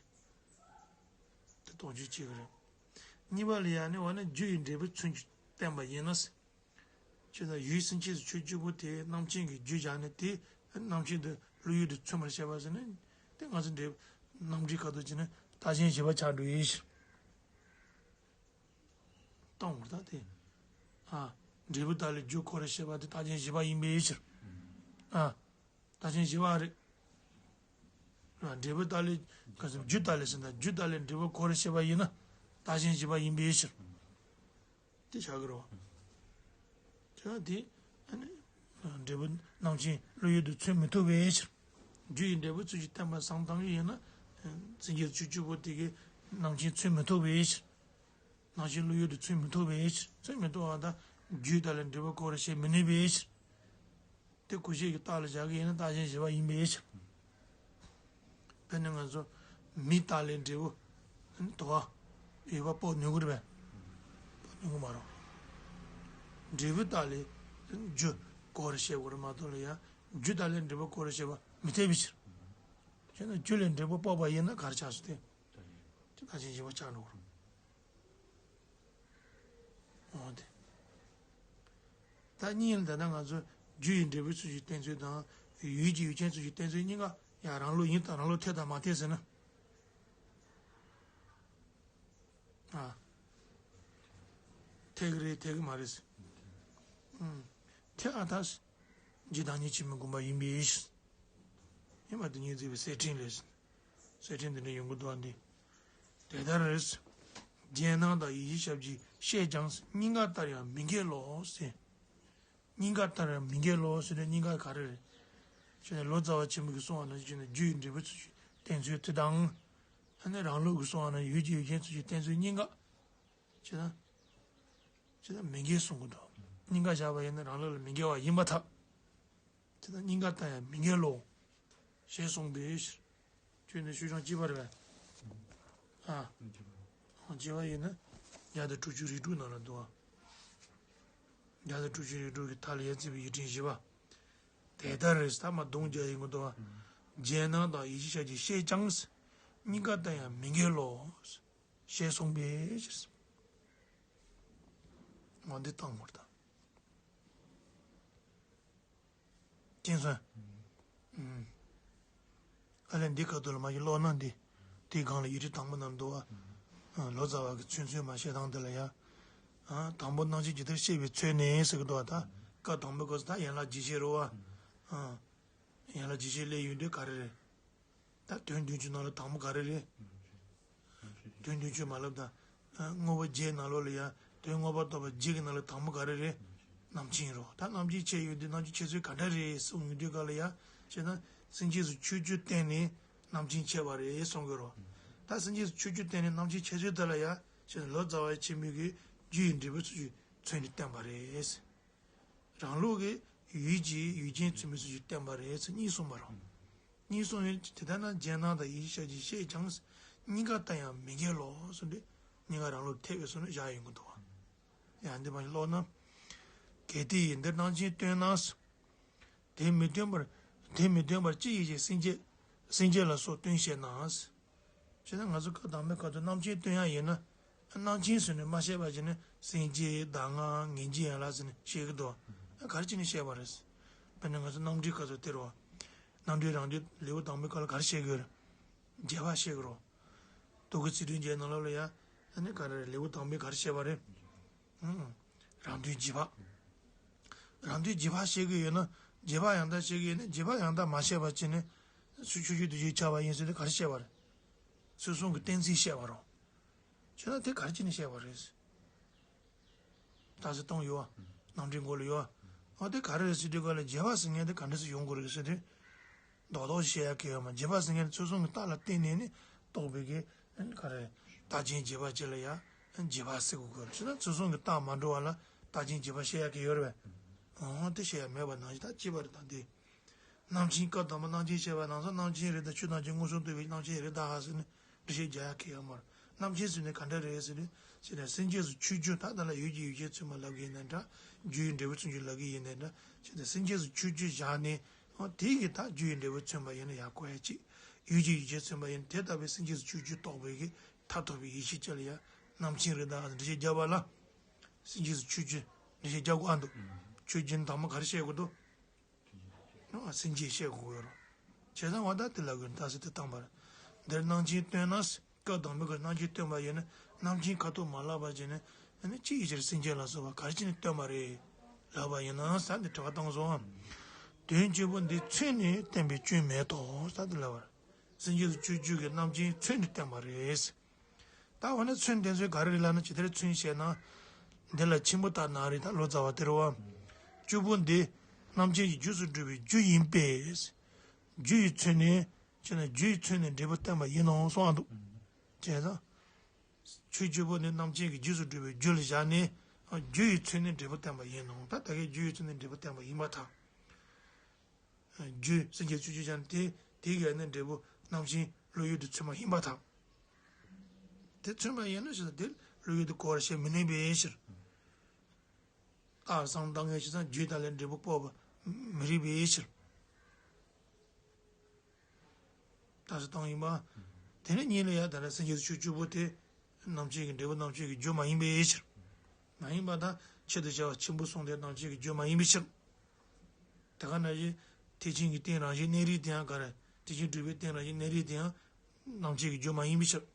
དེ་རྟོགས་བརྗོད་བྱེད་ཀྱི་རེད། གཉིས་པ་ལ་ཡང་ནི་འོ་ན་རྒྱུ་ཡི་འབྲས་བུ་ཚུལ་གྱིས་བསྟན་པ་ཡིན་ན། ཅེས་དང་ཡུལ་སེམས་བསྐྱེད་ཚུལ་བཅུ་བཅུ་པོ་དེ་རྣམ་མཁྱེན་གྱི་རྒྱུ་བཞག་ནས་དེ་རྣམ་མཁྱེན་དུ་བློ་ཡུལ་དུ་མཚོན་པར་བྱེད་པ་ཟེར་ན། དེ་ང་ཚོ་འབྲས་རྣམ་འགྲེལ་ཁ་ཐུག་བྱས་ན་རྟགས་ཅན་བཞི་པ་ཆགས་འགྲོ་ཡི་ཕྱིར། གཏོང་བར་ཐལ་ཏེ། ཨ། འབྲས་བུ་དག་ལས་རྒྱུ་གོ་རུ་བྱེད་པ་དེ་རྟགས་ཅན་བཞི་པ་ཡིན་པའི་ཕྱིར། ཨ། རྟགས་ཅན་བཞི་པ་རེད། འབྲས་བུ་དག་ལས། ག་ཟེར། རྒྱུ་དག་ལས་ཟེར་ན་རྒྱུ་དག་ལས་འབྲས་བུ་གོ་རུ་བྱེད་པ་ཡིན་ན་རྟགས་ཅན་བཞི་པ་ཡིན་པའི་ཕྱིར། དེ་བྱ་དགོས་རེད་བ། དེ་ལ་དེ། ཨ་ནི། འབྲས་བུ་རྣམ་མཁྱེན་བློ་ཡུལ་དུ་མཚོན་མི་ཐུབ་པའི་ཕྱིར། རྒྱུ་ཡི་འབྲས་བུ་ཚུལ་གྱིས་བསྟན་པ་བཟང་དང་ཡིན་ན། སེམས་བསྐྱེད་ཚུལ་བཅུ་བཅུ་པོ་དེ་གིས་རྣམ་མཁྱེན་མཚོན་མི་ཐུབ་པའི་ཕྱིར། རྣམ་མཁྱེན་བློ་ཡུལ་དུ་མཚོན་མི་ཐུབ་པའི་ཕྱིར། མཚོན་མི་ཐུབ་པ་དང་རྒྱུ་དག་ལས་འབྲས་བུ་གོ་རུ་བྱེད་མི་ནུས་པའི་ཕྱིར། དེ་གོ་ཤེས་ཀྱི་རྟགས་ལ་བཞག་གི་ཡིན་ན་རྟགས་ཅན་བཞི་པ་ཡིན་པའི་ཕྱིར། དཔེར་ན་ང་ཚོ་མེ་དག་ལས་འབྲས་བུ་དུ་བ་ཡོད་པ་དཔོག་ནུས་ཀྱི་རེད་པས། དཔོག་ནུས་ཀྱི་མ་རེད། འབྲས་བུ་དག་ལས་རྒྱུ་གོ་རུ་བྱེད་དགོས་རེད་མ་གཏོགས་ལ་ཡང་རྒྱུ་དག་ལས་འབྲས་བུ་གོ་རུ་བྱེད་པ་མི་འཐད་པའི་ཕྱིར། བྱས་ན་རྒྱུ་ལས་འབྲས་བུ་དཔོག་པ་ཡིན་ན་ག་རེ་ཆགས་སོང་སྟེ། དེ་རྟགས་ཅན་བཞི་པ་ཆགས་འགྲོ་གི་རེད། འོ་དེ། ད་གཉིས་ལ་ད་ལྟ་ང་ཚོ་རྒྱུ་ཡི་འབྲས་བུ་ཚུལ་གྱིས་བསྟན་ཚུལ་དང་། ཡུལ་གྱི་ཡུལ་ཅན་ཚུལ་གྱིས་བསྟན་ཚུལ་གཉིས་ཀ་ཡང་རང་ལུགས་ཡིན་དང་རང་ལུགས་འཐད་དང་མ་འཐད་ཟེར་ན། ཨ། འཐད་ཀྱི་རེད་འཐད་ཀྱི་མ་རེད་ཟེར། ཨུམ། འཐད་ཨ་ཐག་ཟེར། རྗེ་བདག་ཉིད་འཆི་མེད་མགོན་པོ་ཡིན་པའི་ཕྱིར། ཡིན་པ་དེ་ཉིད་བརྩིས་པའི་གསེར་ཕྲེང་ལས་ཟེར། གསེར་ཕྲེང་འདི་འདྲ་ཡོང་གི་འདུག་ཨ་འདི། དེ་ལྟར་རེད། རྒྱན་སྣང་དང་ཡིད་ཀྱི་ཞབས་ཀྱིས་ཤེས་ཀྱང་། གཉིས་ཀ་ལྟར་ཡང་མི་འགལ་ལོ་ཟེར། གཉིས་ཀ་ལྟར་ཡང་མི་འགལ་ལོ་ཟེར་ནས་གཉིས་ཀ་ག་རེ་རེད། ཞེ་ན་ལོ་ཙཱ་བ་ཆེན་པོ་གིས་གསུངས་པ་ནང་བཞིན་རྒྱུ་ཡི་འབྲས་བུ་ཚུལ་གྱིས་བསྟན་ཚུལ་དེ་དང་། ཨ་ནི་རང་ལུགས་ཀྱིས་གསུངས་པ་ནང་ཡུལ་གྱི་ཡུལ་ཅན་ཚུལ་གྱིས་བསྟན་ཚུལ་གཉིས་ཀ་ཅེ་ན། ཅེ་ན་མི་འགལ་གསུང་གི་འདུག་གཉིས་ཀ་བཞག་པ་ཡིན་ན་རང་ལུགས་ལ་མི་འགལ་བ་ཡིན་པར་ཐལ། དེ་དང་གཉིས་ཀ་ལྟར་ཡང་མི་འགལ་ལོ། ཞེས་གསུངས་པའི་ཕྱིར། ཁྱོད་ནི་ཤུལ་བྱང་གཅིག་པ་རེད་པས། ཨ། གཅིག་པ་ཡིན་ན། བརྒྱ་དང་དྲུག་ཅུ་རེ་དྲུག་ནང་ལ་འདུག་ཨ། བརྒྱ་དང་དྲུག་ཅུ་རེ་དྲུག་གི་མཐའ་ལ་ཡར་བརྩིས་པའི་ཡིག་ཕྲེང་བཞི་པ། དེ་ལྟར་རེད་ཟེར་མ་གདུང་རྒྱག་ཡིན་གྱི་འདུག་ཨ། རྒྱན་སྣང་དང་ཡིད་ཀྱི་ཞབས་ཀྱིས་ཤེས་ཀྱང་། གཉིས་ཀ་ལྟར་ཡང་མི་འགལ་ལོ། ཞེས་གསུངས་པའི་ཕྱིར། འོ་འདི་བཏང་བར་དང་། མཁྱེན་སོང་། ཨ་ལས་འདི་ཁ་ཐུག་ལ་མ་གཞི་ཀློག་ན་འདི། དེའི་སྒང་ལ་ཡིག་ཕྲེང་དང་པོ་ནང་འདུག་བ། ལོ་ཙཱ་བ་གི་མཚོན་ཚུལ་མ་བཤད་སྟངས་དེ་ལ་ཡ། དང་པོ་རྣམ་མཁྱེན་ཇི་ལྟར་ཤེས་པའི་ཚུལ་ནི་ཟེར་གི་འདུག་བ་ད། སྐབས་དང་པོའི་སྐབས་སུ་ད་ཡན་ལག་རྒྱས་བཤད་རེད་བ། ཡན་ལག་རྒྱས་བཤད་སླེབས་ཡོང་དུས་ག་རེ་རེད། ད་དོན་བདུན་ཅུ་ནང་ལ་དང་པོ་ག་རེ་རེད། དོན་བདུན་ཅུ་མ་ལབ་དང་། དངོས་པོ་བརྒྱད་ནང་ལོགས་ལ་ཡང་དོན་མངོན་པར་རྟོགས་པ་བརྒྱད་ཀྱི་ནང་ལ་དང་པོ་ག་རེ་རེད། རྣམ་མཁྱེན་རོ། ད་རྣམ་མཁྱེན་འཆད་ཡོང་དུས་རྣམ་མཁྱེན་འཆད་ཚུལ་ག་འདྲ་རེད་གསུངས་ཡོང་དུས་ག་ལ་ཡ། བྱས་ན་སེམས་བསྐྱེད་ཚུལ་བཅུ་བཅུ་བསྟན་ནས་རྣམ་མཁྱེན་འཆད་པ་རེད་གསུང་གི་རོ། ད་སེམས་བསྐྱེད་ཚུལ་བཅུ་བཅུ་བསྟན་ནས་རྣམ་མཁྱེན་འཆད་ཚུལ་དེ་ལ་ཡ། བྱས་ན་ལོ་ཙཱ་བ་ཆེན་པོས་ཀྱི་རྒྱུ་ཡི་འབྲས་བུ་ཚུལ་གྱིས་མཚོན་ནས་བསྟན་པ་རེད། རང་ལུགས་ཀྱི་ཡུལ་གྱི་ཡུལ་ཅན་མཚོན་པའི་ཚུལ་གྱིས་བསྟན་པ་རེད་ཟེར་གཉིས་གསུངས་པ་རེད། གཉིས་གསུངས་ཡོད་དེ་ལྟར་ན་རྒྱན་སྣང་དང་ཡིད་ཀྱི་ཞབས་ཀྱིས་ཤེས་ཀྱང་། གཉིས་ཀ་ལྟར་ཡང་མི་འགལ་ལོ་གསུངས་ཏེ། གཉིས་ཀ་རང་ལུགས་འཐད་པའི་ཚུལ་ནི་བཞག་ཡོང་གི་འདུག་བ། ཡང་འདི་མ་ཀློག་ན། གལ་ཏེ་ཡིན་འདིར་རྣམ་མཁྱེན་སྟོན་ན། དེ་མི་སྟོན་པར། དེ་མི་སྟོན་པར་ཅི་ཡི་ཕྱིར་སེམས་བསྐྱེད། སེམས་བསྐྱེད་ལ་སོགས་སྟོན་ཞེ་ན། བྱས་ན་ང་ཚོ་བཀའ་དང་པོའི་སྐབས་སུ་རྣམ་མཁྱེན་སྟོན་ཡག་ཡིན་ན། རྣམ་མཁྱེན་ཟེར་ནས་མ་བཤད་པ་བྱས་ནས་སེམས་བསྐྱེད་གདམས་ངག་ངེས་འབྱིན་ཡན་ལག་ཟེར་ནས་བཤད་ཀྱི་འདུག་ག་རེ་བྱས་ནས་བཤད་པ་རེད། དཔེར་ན་ང་ཚོ་རྣམ་འགྲེལ་སྐབས་སུ་དེ་རེད་བ། རྣམ་འགྲེལ་རང་འགྲེལ་ལེའུ་དང་པོའི་སྐབས་ལ་ག་རེ་བཤད་ཀྱི་ཡོད་རེད། རྒྱས་པ་བཤད་ཀྱི་རེད། ཐུགས་ཀྱི་ཚིག་དོན་བརྒྱད་ནང་ལོགས་ལ་ཡ། ཨ་ནི་ག་རེ་རེད་ལེའུ་དང་པོའི་ག་རེ་བཤད་པ་རེད། ཨང་། རང་དོན་རྗེས་དཔག་རང་དོན་རྗེས་དཔག་བཤད་ཀྱི་ཡོད་ན་རྗེས་དཔག་ཡང་དག་བཤད་ཀྱི་ཡོད་ན་རྗེས་དཔག་ཡང་དག་མ་བཤད་པ་བྱས་ནས། སུ་ཆོས་ཅན་དུ་ཞེས་བྱ་བ་ཡིན་ཟེར་ནས་ག་རེ་བཤད་པ་རེད། སོ་སོ་གི་གཏན་ཚིགས་བཤད་པ་རོ། བྱས་ན་དེ་ག་རེ་བྱས་ནས་བཤད་པ་རེད། རྟགས་གསལ་སྟོང་ཡོད་བ། རྣམ་འགྲེལ་མགོ་ལ་ཡོད་ འོ་དེ་ག་རེ་རེད་ཟེར་དུས་ག་ལ་རྗེས་དཔག་ཟེར་མཁན་དེ་ག་འདྲ་ཟེར་ཡོང་དགོས་རེད་ཟེར་དུས། རྡོག་རྡོག་བཤད་ཡ་གལ་ཡོད་མ་རེད། རྗེས་དཔག་ཟེར་མཁན་དེ་ཚུལ་གསུམ་གྱི་རྟགས་ལ་བརྟེན་ནས་ནི་རྟོགས་པའི་གི་ག་རེ། རྟགས་ཅན་རྗེས་དཔག་ཅིག་ལ་ཡང་རྗེས་དཔག་ཟེར་དགོས་ཀྱི་ཡོད་རེད། བྱས་ན་ཚུལ་གསུམ་གྱི་རྟགས་མ་འགྲོ་བ་ལ་རྟགས་ཅན་རྗེས་དཔག་བཤད་ཡ་གལ་ཡོད་རེད་པས། འོ་དེ་བཤད་ཡ་མེད་པ་ནང་བཞིན་ད་གཅིག་པ་རེད་ད་འདི། རྣམ་མཁྱེན་སྐབས་དང་པོ་རྣམ་མཁྱེན་བཤད་པ་ནང་བཞིན་རྣམ་མཁྱེན་རེད་ད་ཆོས་ཐམས་ཅད་མངོན་སུམ་རྟོགས་པའི་རྣམ་མཁྱེན་རེད་ད་ཧ་ཟེར་ནས་འགྲེལ་བཤད་རྒྱག་ཡ་གལ་ཡོད་མ་རེད། རྣམ་མཁྱེན་ཟེར་ནས་ག་འདྲ་རེད་ཟེར་ནས་ཟེར་ནས་སེམས་རྒྱས་སུ་ཆོས་བརྗོད་ད་ལྟ་ལ་ཡུལ་གྱི་ཡུལ་ཅན་མཚོན་པ་ལབ་ཀྱི་ཡིན་ནའི་འདྲ། རྒྱུ་ཡི་འབྲས་བུ་མཚོན་གྱི་ལབ་ཀྱི་ཡིན་ནའི་འདྲ། ཟེར་ནས་སེམས་རྒྱས་སུ་ཆོས་བརྗོད་བཞག་ནས་འོ་དེ་གི་ད་རྒྱུ་ཡི་འབྲས་བུ་མཚོན་པ་ཡིན་ན་ཡང་གོ་ཡ་གཅིག་ཡུལ་གྱི་ཡུལ་ཅན་མཚོན་པ་ཡིན་ན་དེ་ལྟ་བུའི་སེམས་རྒྱས་སུ་ཆོས་བརྗོད་རྟོགས་པའི་གི་མཐར་ཐུག་པའི་ཡེ་ཤེས་ཅིག་ལ་ཡང་རྣམ་མཁྱེན་རེད་ད་འགྲེལ་བཤད་རྒྱབ་པ་ལ། སེམས་རྒྱས་སུ་ཆོས་བརྗོད་འགྲེལ་བཤད་རྒྱག་དགོས་ཨ་འདུག་ཆོས་བརྗོད་དང་པོ་ག་རེ་བཤད་དགོས་འདུག་སེམས་རྒྱས་བཤད་དགོས་ཡོད་རེད། བྱས་ཙང་འོ་ད་དེ་ལ་གོ་ད་ཟེར་དེ་བཏང་བར། འདིར་རྣམ་མཁྱེན་སྟོན་ན། སྐབས་དང་པོའི་སྐབས་རྣམ་མཁྱེན་སྟོན་པ་ཡིན་ན་རྣམ་མཁྱེན་ཁ་ཐུག་མ་ལབ་པ་བྱས་ནས་ཨ་ནི་ཅི་ཡི་ཕྱིར་སེམས་རྒྱས་ལ་སོགས་པ་ག་རེ་བྱས་ནས་སྟོན་པ་རེད། ལབ་པ་ཡིན་ན་ས་འདི་དྲི་བ་བཏང་སོང་། དོན་བཅུ་པོ་འདི་མཚོན་ནས་བསྟན་པའི་སྐྱོན་མེད་དོ་ས་འདི་ལབ་པར། སེམས་རྒྱས་སུ་ཆོས་བརྗོད་ཀྱི་རྣམ་མཁྱེན་མཚོན་ནས་བསྟན་པ་རེད། ད་འོ་ན་མཚོན་དེ་ཚོའི་ག་རེ་རེད་ལབ་ན་ཇི་ལྟར་མཚོན་བཤད་ན། འདི་ལ་ཆེན་པོ་ལྟར་སྣང་རེད་ད་ལོ་ཙཱ་བ་དེ་རེད་བ། བཅུ་པོ་འདི་རྣམ་མཁྱེན་གྱི་རྒྱུས་སུ་གྲུབ་པའི་རྒྱུ་ཡིན་པས། རྒྱུ་ཡི་མཚོན་ནས་བྱས་ན་རྒྱུ་ཡི་མཚོན་ནས་འབྲས་བུ་བསྟན་པ་ཡིན་ནོ་གསུངས་འདུག་བྱས་ཙང་། ཆོས་བཅུ་པོ་ནི་རྣམ་མཁྱེན་གྱི་རྒྱུས་སུ་གྲུབ་པའི་རྒྱུ་ལ་བཞག་ནས་རྒྱུ་ཡི་མཚོན་ནས་འབྲས་བུ་བསྟན་པ་ཡིན་ནོ་ད་ད་གའི་རྒྱུ་ཡི་མཚོན་ནས་འབྲས་བུ་བསྟན་པ་ཡིན་པར་ཐལ། རྒྱུ་སེམས་ཀྱི་ཆོས་ཅན་ཅན་དེ་དེ་གའི་ནི་འབྲས་བུ་རྣམ་མཁྱེན་བློ་ཡུལ་དུ་མཚོན་པ་ཡིན་པར་ཐལ། དེ་མཚོན་པ་ཡིན་ན་ཞེ་ས་དེ་བློ་ཡུལ་དུ་གོ་བར་བྱེད་མི་ནུས་པའི་ཕྱིར། ཨ་བསམ་བཏང་ངེས་ཞེ་ས་རྒྱུ་དག་ལས་འབྲས་བུ་དཔོག་པ་མི་རིགས་པའི་ཕྱིར། རྟགས་སུ་བཏང་ཡིན་པ། དེ་ནི་གཉིས་ལ་ཡང་ད་ལྟ་སེམས་ཀྱི་ཆོས་བཅུ་པོ་དེ། རྣམ་མཁྱེན་གྱི་འབྲས་བུ་རྣམ་མཁྱེན་གྱི་རྒྱུ་མ་ཡིན་པའི་ཕྱིར། མ་ཡིན་པ་དང་ཆེད་དུ་བྱ་བ་ཆེན་པོ་གསུངས་ཏེ་རྣམ་མཁྱེན་གྱི་རྒྱུ་མ་ཡིན་པའི་ཕྱིར། དེ་ག་ནང་བཞིན་ཐེག་ཆེན་གྱི་རྟེན་རང་བཞིན་གནས་རིགས་དེ་ཡང་ག་རེ་ཐེག་ཆེན་སྒྲུབ་པའི་རྟེན་རང་བཞིན་གནས་རིགས་དེ་ཡང་རྣམ་མཁྱེན་གྱི་རྒྱུ་མ་ཡིན་པའི་ཕྱིར།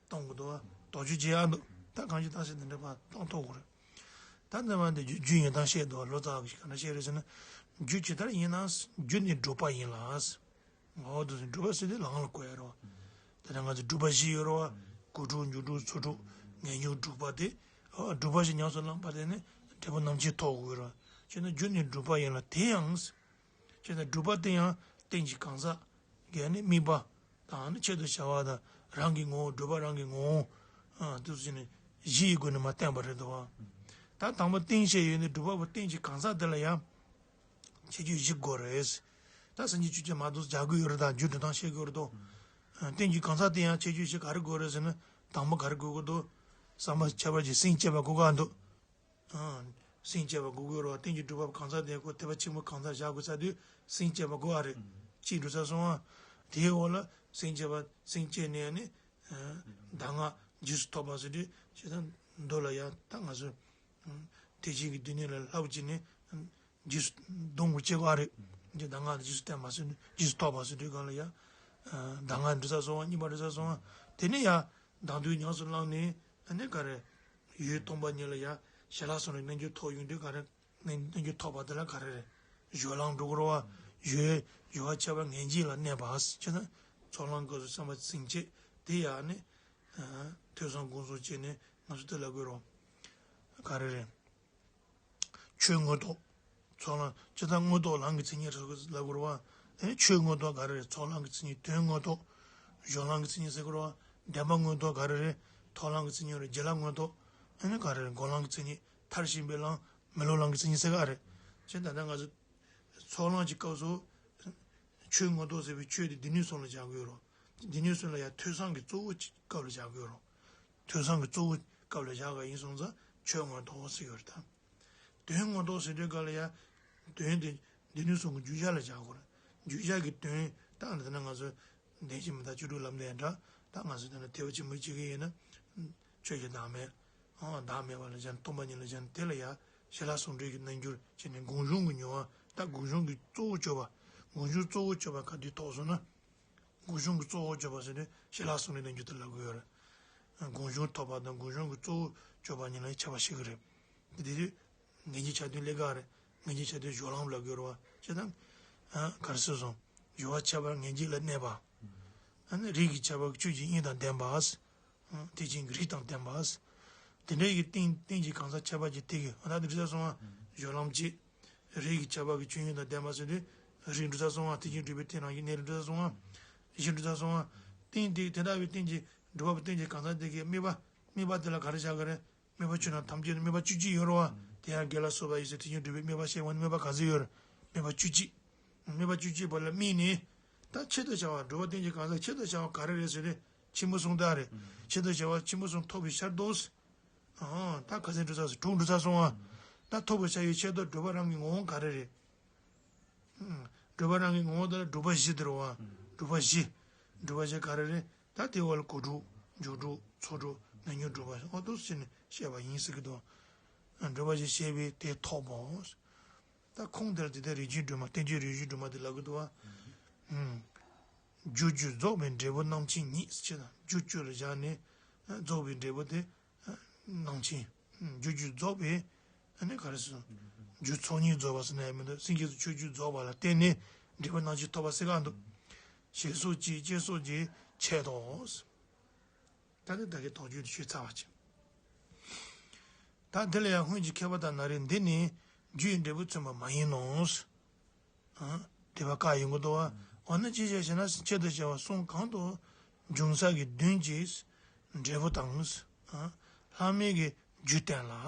གཏོང་དགོས་འདུག་བ། དོགས་གཅོད་བྱེད་ཡག་འདུག་ད་གང་ཅི་ད་ཟེར་དེ་འདྲ་བ་གཏོང་ཐུབ་དགོས་རེད། ད་འདི་མ་འདི་རྒྱུ་རྒྱུ་ཡིན་སྟངས་བཤད་འདུག་བ། ལོ་ཙཱ་བ་གིས་ག་འདྲ་བཤད་རེད་ཟེར་ན། རྒྱུ་ཇི་ལྟར་ཡིན་ན་རྒྱུ་ནི་སྒྲུབ་པ་ཡིན་ལ། ངོ་བོ་དུ་སྒྲུབ་པ་ཟེར་དེ་ལམ་ལ་གོ་ཡ་རེད་བ། ད་ལྟ་ང་ཚོ་སྒྲུབ་པ་བཞི་ཡོད་རེད་བ། སྐུ་སྒྲུབ་མཇུག་སྒྲུབ་ཚུལ་སྒྲུབ་ངེས་འབྱུང་སྒྲུབ་པ་དེ། སྒྲུབ་པ་བཞི་ཉམས་སུ་བླངས་པ་དེ་ནི་འབྲས་བུ་རྣམ་མཁྱེན་ཐོབ་དགོས་རེད་བ། བྱས་ན་རྒྱུ་ནི་སྒྲུབ་པ་ཡིན་ལ་དེ་ཡང་། བྱས་ན་སྒྲུབ་པ་དེ་ཡང་རྟེན་གྱི་གང་ཟག་གི་ནི་དམིགས་པ་དང་ནི་ཆེད་དུ་བྱ་བ་དང་རང་གི་ངོ་བོ་སྒྲུབ་པ་རང་གི་ངོ་བོ། དེ་ཚོ་ནི་བཞི་ཡི་སྒོ་ནས་མ་བསྟན་པ་རེད་འདུག་བ། ད་དང་པོ་རྟེན་བཤད་ཡོད་ནི་སྒྲུབ་པ་པོ་རྟེན་གྱི་གང་ཟག་དེ་ལ་ཡང་ཁྱད་ཆོས་བཞི་དགོས་རེད། ད་སེམས་ཀྱི་ཆོས་ཅན་མ་གཏོགས་སྦྱར་དགོས་ཡོད་རེད་ད་རྒྱུ་འབྲས་དང་བཤད་དགོས་རེད་དོ། རྟེན་གྱི་གང་ཟག་དེ་ཡང་ཁྱད་ཆོས་བཞི་ག་རེ་དགོས་རེད་ཟེར་ན་དང་པོ་ག་རེ་དགོས་དགོས་འདུག་བསམ་པ་ཁྱད་པར་གྱི་སེམས་བསྐྱེད་པ་དགོས་ག་འདུག་སེམས་བསྐྱེད་པ་དགོས་དགོས་རེད་བ། རྟེན་གྱི་སྒྲུབ་པ་གང་ཟག་དེ་ཁོ་ཐེག་པ་ཆེན་པོ་གང་ཟག་བཞག་དགོས་ས་དུས་སེམས་བསྐྱེད་པ་དགོས་ཨ་རེད། ཅིག་འགྲོ་ས་སོང་ཨ། དེའི་འོག་ལ་སེམས་བསྐྱེད་པ་སེམས་བསྐྱེད་ནས་ནི། གདམས་ངག་རྗེས་སུ་ཐོབ་པ་ཟེར་དུས་ཇི་ལྟར་མདོ་ལ་ཡང་ད་ང་ཚོ། ཐེག་ཆེན་གྱི་སྡེ་སྣོད་ལ་ལྷབ་ཀྱི་ནི། རྗེས་སུ་གདམས་ངག་བྱེད་དགོས་ཨ་རེད། གདམས་ངག་རྗེས་སུ་བསྟན་པ་ཟེར་རྗེས་སུ་ཐོབ་པ་ཟེར་དུས་གང་ལ་ཡང་། གདམས་ངག་འགྲོ་ས་སོང་ཨ་གཉིས་པ་འགྲོ་ས་སོང་ཨ། དེ་ནས་ཡང་། བདག་མདུན་ཉམས་སུ་བླངས་ནས་ཨ་ནི་ག་རེ། ཡུལ་སྟོང་པ་ཉིད་ལ་ཡང་ཞི་ལྷག་གསུམ་རེ་རྣལ་འབྱོར་ཐོབ་ཡོང་དུས་ག་རེ། རྣལ་རྣལ་འབྱོར་ཐོབ་པ་དེ་ལ་ག་རེ་རེད། སྦྱོར་ལམ་འགྲོ་དགོས་རེད་བ། ཡུལ་སྦྱོར་བ་ཁྱད་པར་ངེས་འབྱིང་ལ་གནས་པ་ཟེར་ན། ཚོགས་ལམ་སྐབས་སུ་བསམ་པ་སེམས་བསྐྱེད་དེ་ཡང་ནི། ཐོས་བསམ་སྒོམ་གསུམ་བྱས་ནས་ང་ཚོ་དེ་ལ་དགོས་རེད་བ། ག་རེ་རེད། ཆོས་མངོན་རྟོགས། ཚོགས་ལམ་ཇི་ལྟར་མངོན་རྟོགས་ལམ་གྱི་མཚན་ཉིད་ལབ་དགོས་རེད་བ། ཨེ་ཆོས་མངོན་རྟོགས་ག་རེ་རེད། ཚོགས་ལམ་གྱི་མཚན་ཉིད། དོན་མངོན་རྟོགས། སྦྱོར་ལམ་གྱི་མཚན་ཉིད་ཟེར་དགོས་རེད་བ། བདེན་པ་མངོན་རྟོགས་ག་རེ་རེད། ཐོབ་ལམ་གྱི་མཚན་ཉིད་རེད། བྱིན་རླབས་མངོན་རྟོགས། ཨེ་ནི་ག་རེ་རེད། སྒོམ་ལམ་གྱི་མཚན་ཉིད། མཐར་ཕྱིན་པའི་ལམ། མི་སློབ་ལམ་གྱི་མཚན་ཉིད་ཟེར་ག་རེད། བྱས་ད་ལྟ་ང་ཚོ་ཚོགས་ལམ་གྱི་སྐབས་སུ་ཆོས་མངོན་རྟོགས་ཟེར་བའི་ཆོས་དེ་སྡེ་སྣོད་གསུམ་ལ་སྦྱར་དགོས་རེད། སྡེ་སྣོད་གསུམ་ལ་ཡང་ཐོས་བསམ་གྱི་གཙོ་བོ་སྐབས་ལ་སྦྱར་དགོས་རེད། ཐོས་བསམ་གྱི་གཙོ་བོ་སྐབས་ལ་བཞག་ག་ཡིན་སོང་ཙང་ཆོས་མངོན་རྟོགས་ཟེར་གྱི་ཡོད་རེད་ད། དོན་མངོན་རྟོགས་ཟེར་དུས་སྐབས་ལ་ཡང་། དོན་དེ་སྡེ་སྣོད་གསུམ་གྱི་རྒྱུད་ཞགས་ལ་བཞག་དགོས་རེད། རྒྱུད་ཞགས་ཀྱི་དོན་ད་ཨ་ནི་ད་ནི་ང་ཚོ་བདེན་བཞི་མི་རྟག་བཅུ་དྲུག་ལམ་དེ་འདྲ་ད་ང་ཚོ་ད་ནི་ཐེག་པ་ཆེན་པོ་བྱེད་ཀྱི་ཡིན་ན། ཆོས་ཀྱི་བདག་མེད། ཨང་བདག་མེད་པ་ལ་སྦྱར་སྟོང་པ་ཉིད་ལ་སྦྱར་དེ་ལ་ཡང་ཞི་ལྷག་ཟུང་འབྲེལ་གྱི་རྣལ་འབྱོར་བྱས་ནས་སྒོམ་བྱུང་གི་མྱོང་བ་ད་སྒོམ་བྱུང་གི་གཙོ་བོ་སྤྱོད་པ། སྒོམ་བྱུང་གཙོ་བོ་སྤྱོད་པ་ག་དུས་རྟོགས་སོང་ན། སྒོམ་བྱུང་གི་གཙོ་བོ་སྤྱོད་པ་ཟེར་ནས་ཞི་ལྷག་ཟུང་འབྲེལ་རྣལ་འབྱོར་དེ་ལབ་ཀྱི་ཡོད་རེད། སྒོམ་བྱུང་ཐོབ་པ་དང་སྒོམ་བྱུང་གི་གཙོ་བོ་སྤྱོད་པ་གཉིས་ལ་ཁྱད་པར་ཤེས་ཀྱི་རེད། དེ་དུས། ངེས་འབྱིང་ཆ་མཐུན་ལས་ཀ་རེད། ངེས་འབྱིང་ཆ་མཐུན་སྦྱོར་ལམ་ལབ་ཀྱི་ཡོད་རེད་བ། བྱས་ཙང་། ག་རེ་ཟེར་སོང་། སྦྱོར་བ་ཁྱད་པར་ངེས་འབྱིང་ལ་གནས་པ། ཨ་ནི་རིགས་ཀྱི་ཁྱད་པར་ཆོས་ཀྱི་དབྱིངས་དང་ལྡན་པ། ཐེག་ཆེན་གྱི་རིགས་དང་ལྡན་པ། དེ་འདྲའི་གི་རྟེན་རྟེན་གྱི་གང་ཟག་ཁྱད་པར་གྱི་མཐའ་ཡས་ཀྱི་ཨ་ད་དེ་འགྲུབ་ཚར་སོང་ང་། སྦྱོར་ལམ་གཅིག་རིགས་ཀྱི་ཁྱད་པར་གྱི་སྤྱོད་ཡུལ་དང་ལྡན་པ་ཟེར་དུས་རིགས་འགྲུབ་ཚར་སོང་ང་། མཐུན་རྐྱེན་སྒྲུབ་པའི་རྟེན་རང་བཞིན་གནས་རིགས་འགྲུབ་ཚར་སོང་ང་། གཞི་འགྲུབ་ཚར་སོང་ང་། རྟེན་དེ་དེ་ལྟ་བུའི་རྟེན་གྱི་སྒྲུབ་པ་པོ་རྟེན་གྱི་གང་ཟག་དེ་གའི་དམིགས་པ་དམིགས་པ་དེ་ལ་ག་རེ་བྱ་གི་རེད། དམིགས་པ་ཆོས་རྣམས་ཐམས་ཅད་ནི་དམིགས་པ་བཅུ་གཅིག་ཡོད་རེད་བ། དེ་ཡང་དགེ་ལ་སོགས་པ་ཡི་ཟེར་མཐུན་རྐྱེན་སྒྲུབ་པའི་དམིགས་པ་བཤད་པ་ནི་དམིགས་པ་ག་ཚོད་ཡོད་རེད། དམིགས་པ་བཅུ་གཅིག་དམིགས་པ་བཅུ་གཅིག་པ་ལ་དམིགས་ནས། ད་ཆེད་དུ་བྱ་བ་སྒྲུབ་པ་རྟེན་གྱི་གང་ཟག་ཆེད་དུ་བྱ་བ་ག་རེ་རེད་ཟེར་ཏེ། ཆེན་པོ་གསུམ་དག་རེད། ཆེད་དུ་བྱ་བ་ཆེན་པོ་གསུམ་ཐོབ་པའི་ཕྱིར་དུ། ཨང་། ད་ག་ཚོད་འགྲུབ་ཚར་སོང་། དྲུག་འགྲུབ་ཚར་སོང་ཨ། ད་ཐོབ་པའི་ཕྱིར་ཡི་ཆེད་དུ་སྒྲུབ་པ་རང་གི་ངོ་བོ་ག་རེ་རེད། སྒྲུབ་པ་རང་གི་ངོ་བོ་དེ་ལ་སྒྲུབ་པ་བཞི་དེ་རེད་བ། སྒྲུབ་པ་བཞི། སྒྲུབ་པ་བཞི་ག་རེ་རེད། ད་དེ་བ་ལ་གོ་སྒྲུབ། འཇུག་སྒྲུབ། ཚོགས་སྒྲུབ། མི་འཇུག་སྒྲུབ་པ། ཨོ་ཏོ་ཟེར་ནས་བཤད་པ་ཡིན་ཟེར་གི་འདུག་སྒྲུབ་པ་བཞི་བཤད་པས་དེ་ཐོབ་བོ། ད་ཁུངས་དེར་དེ་ལྟར་རིགས་ཀྱི་སྒྲོན་མ་རྟེན་ཅིང་རིགས་ཀྱི་སྒྲོན་མ་དེ་ལབ་གི་འདུག་བ། རྒྱུ་རྒྱུད་རྫོགས་པའི་འབྲས་བུ་རྣམ་མཁྱེན་ཉིད་ཅེ་ན། རྒྱུ་རྒྱུད་ལ་བཞག་ནས་རྫོགས་པའི་འབྲས་བུ་དེ་རྣམ་མཁྱེན། རྒྱུ་རྒྱུད་རྫོགས་པའི་ཨ་ནི་ག་རེ་ཟེར། རྒྱུ་ཚོགས་གཉིས་རྫོགས་པ་ཟེར་ན་ཡང་མི་འདུག་སེམས་བསྐྱེད་ཚོགས་ཆོས་རྒྱུད་རྫོགས་པ་ལ་བརྟེན་ནས་འབྲས་བུ་རྣམ་མཁྱེན་ཐོབ་པ་ཟེར་ག་འདུག་ཞེས་སོགས་ཀྱི་ཅེས་སོགས་ཀྱི་ཆེད་དོ། ད་ནི་ད་གའི་དོགས་གཅོད་དེ་ཞུས་ཚར་བ་བྱས། ད་འདི་ལ་ཡང་སྔོན་གྱི་མཁས་པ་དག་ན་རེ་འདི་ནི་རྒྱུའི་འབྲས་བུ་མཚོན་པ་མ་ཡིན་ནོ། ཨ། དེ་བ་བཀག་ཡོང་གི་འདུག་བ། འོ་ན་ཅི་བྱས་ཞེ་ན། ཆེད་དུ་བྱ་བ་གསུམ་གང་དུ་འབྱུང་ས་གི་བདུན་གྱི་འབྲས་བུ་དང་། ཨ། ལྷག་མེད་ཀྱི་རྒྱུ་བསྟན་ལ།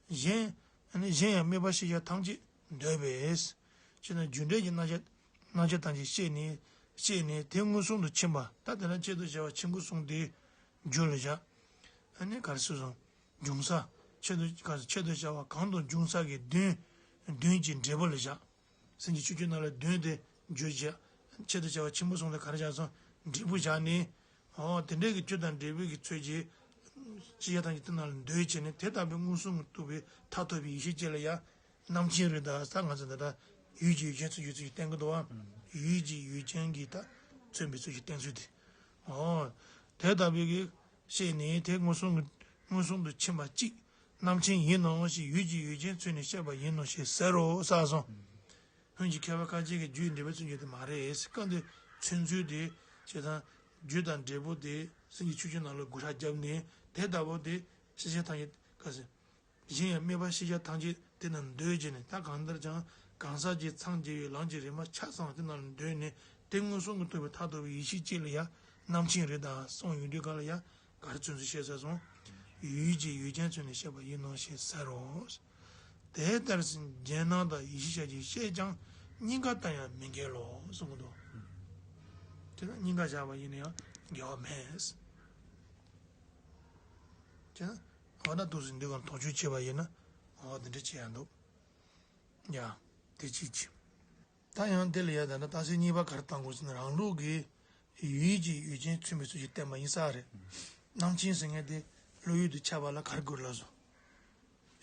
གཞན་གཞན་ཡང་དམིགས་པ་ཤེས་བྱ་ཐམས་ཅད་འདོད་པས། ཅེ་ན་རྒྱུ་འབྲས་ཀྱི་རྣམ་གཞག་རྣམ་གཞག་ཐམས་ཅད་ཤེས་ནས་ཤེས་ནས་དེ་མངོན་སུམ་དུ་ཕྱིན་པ། ད་དེ་ན་ཆེད་དུ་བྱ་བ་ཆེན་པོ་གསུམ་དེ་རྒྱུ་ལ་བཞག་ཨ་ནི་ག་རེ་ཟེར་སོང་། འབྱུང་ས། ཆེད་དུ་ག་ཆེད་དུ་བྱ་བ་གང་དུ་འབྱུང་ས་གི་བདུན། བདུན་གྱི་འབྲས་བུ་ལ་བཞག་སེམས་ཀྱི་ཆོས་བརྒྱད་ནང་ལ་བདུན་དེ་རྒྱུ་བཞག་ཆེད་དུ་བྱ་བ་ཆེན་པོ་གསུམ་དེ་ག་རེ་བཞག་སོང་། འབྲས་བུ་བཞག་ནས། འོ་དེ་འདྲའི་གི་རྒྱུ་དང་འབྲས་བུ་གི་ཚུལ་གྱིས། ཤེས་བྱ་ཐམས་ཅད་དེ་ནང་ལ་འདོད་བྱས་ནས་དེ་ལྟ་བུའི་མངོན་སུམ་དུ་རྟོགས་པའི་མཐར་ཐུག་པའི་ཡེ་ཤེས་ཅིག་ལ་ཡང་རྣམ་མཁྱེན་རེད་ད་ཟེར། ང་ཚོ་འདི་ལྟར་ཡུལ་གྱི་ཡུལ་ཅན་མཚོན་བྱེད་ཚུལ་གྱིས་བསྟན་གི་འདུག་བ། ཡུལ་གྱི་ཡུལ་ཅན་གྱི་ད་མཚོན་པའི་ཚུལ་གྱིས་བསྟན་ཚུལ་དེ། འོ། དེ་ལྟ་བུའི་གི་ཤེས་ནས་དེ་མངོན་སུམ་གྱི་མངོན་སུམ་དུ་ཕྱིན་པ་གཅིག་རྣམ་མཁྱེན་ཡིན་ནོ་ཞེས་ཡུལ་གྱི་ཡུལ་ཅན་མཚོན་ནས་བཤད་པ་ཡིན་ནོ་ཞེས་ཟེར་རོ་ཟེར་སོང་། སྔོན་གྱི་མཁས་པ་ཁ་ཅིག་གིས་རྒྱུའི་འབྲས་བུ་མཚོན་བྱེད་དེ་མ་རེད། སྐབས་འདིར་མཚོན་ཚུལ་དེ་བྱེད་སྟངས་རྒྱུ་དང་འབྲས་བུ་དེ་སེམས་ཀྱི་ཆོས་བརྒྱད་ནང་ལ་བགོ་བཤའ་བརྒྱབ་ནས་དེ་ལྟ་བུ་དེ་ཤེས་བྱ་ཐམས་ཅད་ག་ཟེར། གཞན་ཡང་དམིགས་པ་ཤེས་བྱ་ཐམས་ཅད་དེ་ནང་འདོད་བྱས་ནས། ད་གང་ལྟར་ཀྱང་གང་ཟག་གི་མཚམས་བརྒྱད་པའི་ལམ་གྱི་རིམ་པ་ཆ་ཚང་དེ་ནང་ལ་འདོད་ནས་དེ་མངོན་སུམ་གྱིས་རྟོགས་པའི་མཐར་ཐུག་པའི་ཡེ་ཤེས་གཅིག་ལ་ཡང་རྣམ་མཁྱེན་རེད་ད་གསུངས་ཡོང་དུས་ག་ལ་ཡང་ག་རེ་མཚོན་ཚུལ་བཤད་ཚར་སོང་། ཡུལ་གྱི་ཡུལ་ཅན་མཚོན་ནས་བཤད་པ་ཡིན་ནོ་ཞེས་ཟེར་རོ། དེ་ལྟར་རྗེས་སྣང་དང་ཡེ་ཤེས་ཤར་གྱིས་ཤེས་ཀྱང་། གཉིས་ཀ་ལྟར་ཡང་མི་འགལ་ལོ་གསུང་གི་འདུག་དེ་ན་གཉིས་ཀ་བཞག་པ་ཡིན་ན་ཡང་འགལ་བ་མེད། དེ་ན་འོ་ན་འདུག་སེ་འདི་གར་དོགས་གཅོད་བྱས་པ་ཡིན་ན་འོ་དེ་འདྲ་བྱེད་ཡ་འདུག་ཡ། དེ་གཅིག་བྱས། ད་ཡང་དེ་ལ་ཡ་ད་ལྟ་རྟགས་གསལ་གཉིས་པ་ག་རེ་བཏང་དགོས་ཟེར་ན། རང་ལུགས་ཀྱི་ཡུལ་གྱི་ཡུལ་ཅན་མཚོན་པའི་ཚུལ་གྱིས་བསྟན་པ་ཡིན་ས་རེད། རྣམ་མཁྱེན་ཟེར་མཁན་དེ་བློ་ཡུལ་དུ་ཁྱབ་པ་ལ་ག་རེ་དགོས་ལབ་སོང་།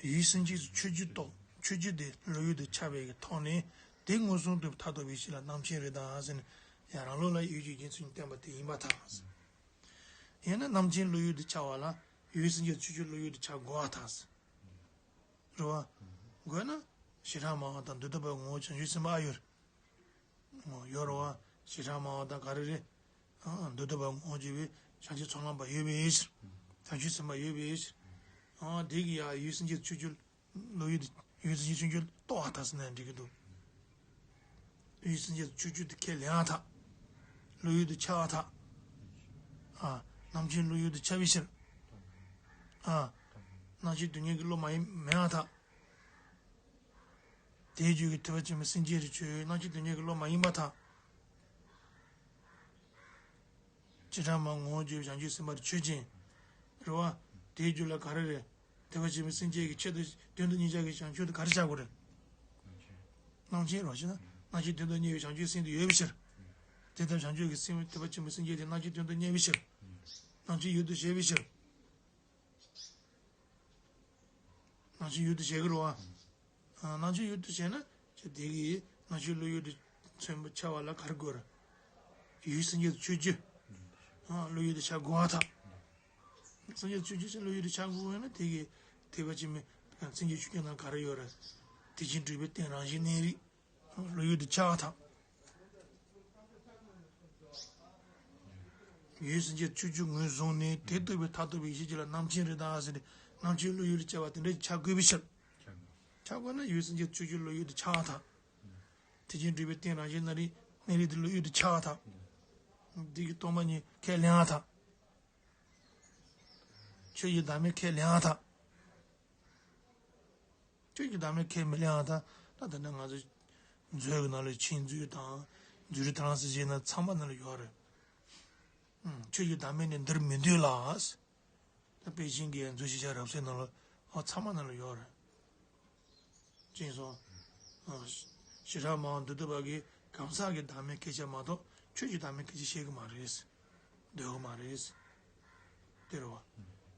ཡུལ་སེམས་ཅན་གྱི་ཆོས་བརྒྱད་རྟོགས། ཆོས་བརྒྱད་དེ་བློ་ཡུལ་དུ་ཁྱབ་པའི་གི་ཐོག་ནས་དེ་མངོན་སུམ་དུ་མཐར་ཐུག་པའི་ཡེ་ཤེས་ལ་རྣམ་མཁྱེན་རེད་ད་ཟེར་ནས། ཡང་རང་ལུགས་ལ་ཡུལ་གྱི་ཡུལ་ཅན་མཚོན་བསྟན་པ་དེ་ཡིན་པར་ཐལ། ཡིན་ན་རྣམ་མཁྱེན་བློ་ཡུལ་དུ་ཁྱབ་པ་ལ་ཡུལ་སེམས་ཅན་ཆོས་བརྒྱད་བློ་ཡུལ་དུ་ཁྱབ་དགོས་པར་ཐལ། རེད་བ། དགོས་ན་བྱེ་བྲག་སྨྲ་བ་དང་མདོ་སྡེ་པའི་ངོ་བོ་བྱང་ཆུབ་སེམས་དཔའ་ཨ་ཡོད་རེད། ཡོད་རེད་བ། བྱེ་བྲག་སྨྲ་བ་དང་ག་རེ་རེད། ཨ། མདོ་སྡེ་པ་ངོ་བོ་འབྱེད་པའི་བྱང་ཆུབ་ཚོགས་ལམ་པ་ཡོད་པའི་ཕྱིར། བྱང་ཆུབ་སེམས་དཔའ་ཡོད་པའི་ཕྱིར། ཨ། དེ་གི་ཡང་ཡུལ་སེམས་ཅན་ཆོས་བརྒྱད་བློ་ཡུལ་དུ་ཡུལ་སེམས་ཅན་ཆོས་བརྒྱད་རྟོགས་པར་ཐལ་ཟེར་ན་འགྲིག་གི་འདུག་ཡུལ་སེམས་ཅན་ཆོས་བརྒྱད་དེ་ཁས་ལེན་པར་ཐལ། བློ་ཡུལ་དུ་ཁྱབ་པར་ཐལ། ཨ། རྣམ་མཁྱེན་བློ་ཡུལ་དུ་ཁྱབ་པའི་ཕྱིར། ཨ། རྣམ་མཁྱེན་དོན་གཉེར་གྱི་བློ་མ་ཡིན་མེད་པར་ཐལ། དེའི་རྒྱུད་ཀྱི་ཐེག་པ་ཆེན་པོའི་སེམས་བསྐྱེད་རིགས་ཆོས་རྣམ་མཁྱེན་དོན་གཉེར་གྱི་བློ་མ་ཡིན་པར་ཐལ། བྱེ་བྲག་སྨྲ་བ་ངོ་བོ་འབྱེད་པའི་བྱང་ཆུབ་སེམས་དཔའ་རིགས་ཆོས་ཅན། རེད་བ། དེའི་རྒྱུད་ལ་ག་རེ་རེད། ཐེག་པ་ཆེན་པོའི་སེམས་བསྐྱེད་ཀྱི་ཆེད་དུ་དོན་དུ་གཉེར་བྱ་གི་བྱང་ཆུབ་དེ་ག་རེ་བྱ་དགོས་རེད། རྣམ་མཁྱེན་རོ་ཞེ་ན། རྣམ་མཁྱེན་དོན་དུ་གཉེར་བའི་བྱང་ཆུབ་སེམས་དེ་ཡོད་པའི་ཕྱིར། དེ་ལྟར་བྱང་ཆུབ་ཀྱི་སེམས་ཐེག་པ་ཆེན་པོའི་སེམས་བསྐྱེད་དེ་རྣམ་མཁྱེན་དོན་དུ་གཉེར་བའི་ཕྱིར། རྣམ་མཁྱེན་ཡུལ་དུ་བྱེད་པའི་ཕྱིར། རྣམ་མཁྱེན་ཡུལ་དུ་བྱེད་ཀྱི་རེད་བ། ཨ། རྣམ་མཁྱེན་ཡུལ་དུ་བྱས་ན་ཅི་དེ་གིས་རྣམ་མཁྱེན་བློ་ཡུལ་དུ་མཚོན་པ་ཁྱབ་པ་ལ་ག་རེ་དགོས་རེད། ཡུལ་སེམས་ཅན་ཆོས་བརྒྱད། ཨ། བློ་ཡུལ་དུ་ཁྱབ་དགོས་པར་ཐལ། སེམས་ཅན་ཆོས་བརྒྱད་ཅན་བློ་ཡུལ་དུ་ཁྱབ་དགོས་ན་དེ་གིས་ཐེག་པ་ཆེན་པོའི་སེམས་ཅན་ཆོས་བརྒྱད་ནང་ག་རེ་ཡོད་རེད། དེ་བཞིན་སྒྲུབ་པའི་རྟེན་རང་བཞིན་གནས་རིགས། བློ་ཡུལ་དུ་ཁྱབ་པར་ཐལ། ཡུལ་སེམས་ཅན་ཆོས་བརྒྱད་ངོས་བཟུང་ནས་དེ་རྟོགས་པའི་མཐར་ཐུག་པའི་ཡེ་ཤེས་ཅིག་ལ་རྣམ་མཁྱེན་རེད་ད་ཟེར་ཏེ། རྣམ་མཁྱེན་བློ་ཡུལ་དུ་སྐྱེ་བ་དེ་འདྲའི་ཆགས་དགོས་པའི་ཕྱིར། ཆགས་དགོས་ན་ཡུལ་སེམས་ཅན་ཆོས་ཅན་བློ་ཡུལ་དུ་འཆར་བ་དང་། དེ་བཞིན་སྒྲུབ་པའི་རྟེན་རང་བཞིན་སྣང་རིག་གནས་རིག་དེ་བློ་ཡུལ་དུ་འཆར་བ་དང་། འདི་གི་སྟོང་པ་ཉིད་ཁས་ལེན་བ་དང་། ཆོས་ཀྱི་བདག་མེད་ཁས་ལེན་བ་དང་། ཆོས་ཀྱི་བདག་མེད་ཁས་མི་ལེན་པ་དང་། ད་ལྟ་ནི་ང་ཚོ་མཛོད་ཀྱི་ནང་ལ་མཁྱེན་མཛོད་དང་། མཛོད་རིག་དེ་རང་སེ་བྱས་ན་ཚང་མ་ནང་ལ་ཡོད་རེད། ཨུམ། ཆོས་ཀྱི་བདག་མེད་ནི་འདིར་མི་འདུས་ལ། ད་དཔེ་ཅན་གྱི་མཛོད་ཤེས་བྱ་རབ་གསལ་ནང་ལ། ཨོ། ཚང་མ་ནང་ལ་ཡོད་རེད། ཅེས་སོ། ཨ། ཞེ་དྲག་མང་བ་འདུག་བསྡད་པ་གིས་གང་ཟག་གི་བདག་མེད་སྐད་ཆ་མ་གཏོགས་ཆོས་ཀྱི་བདག་མེད་སྐད་ཆ་བཤད་གི་མ་རེད། འདོད་གི་མ་རེད། དེ་རེད་བ།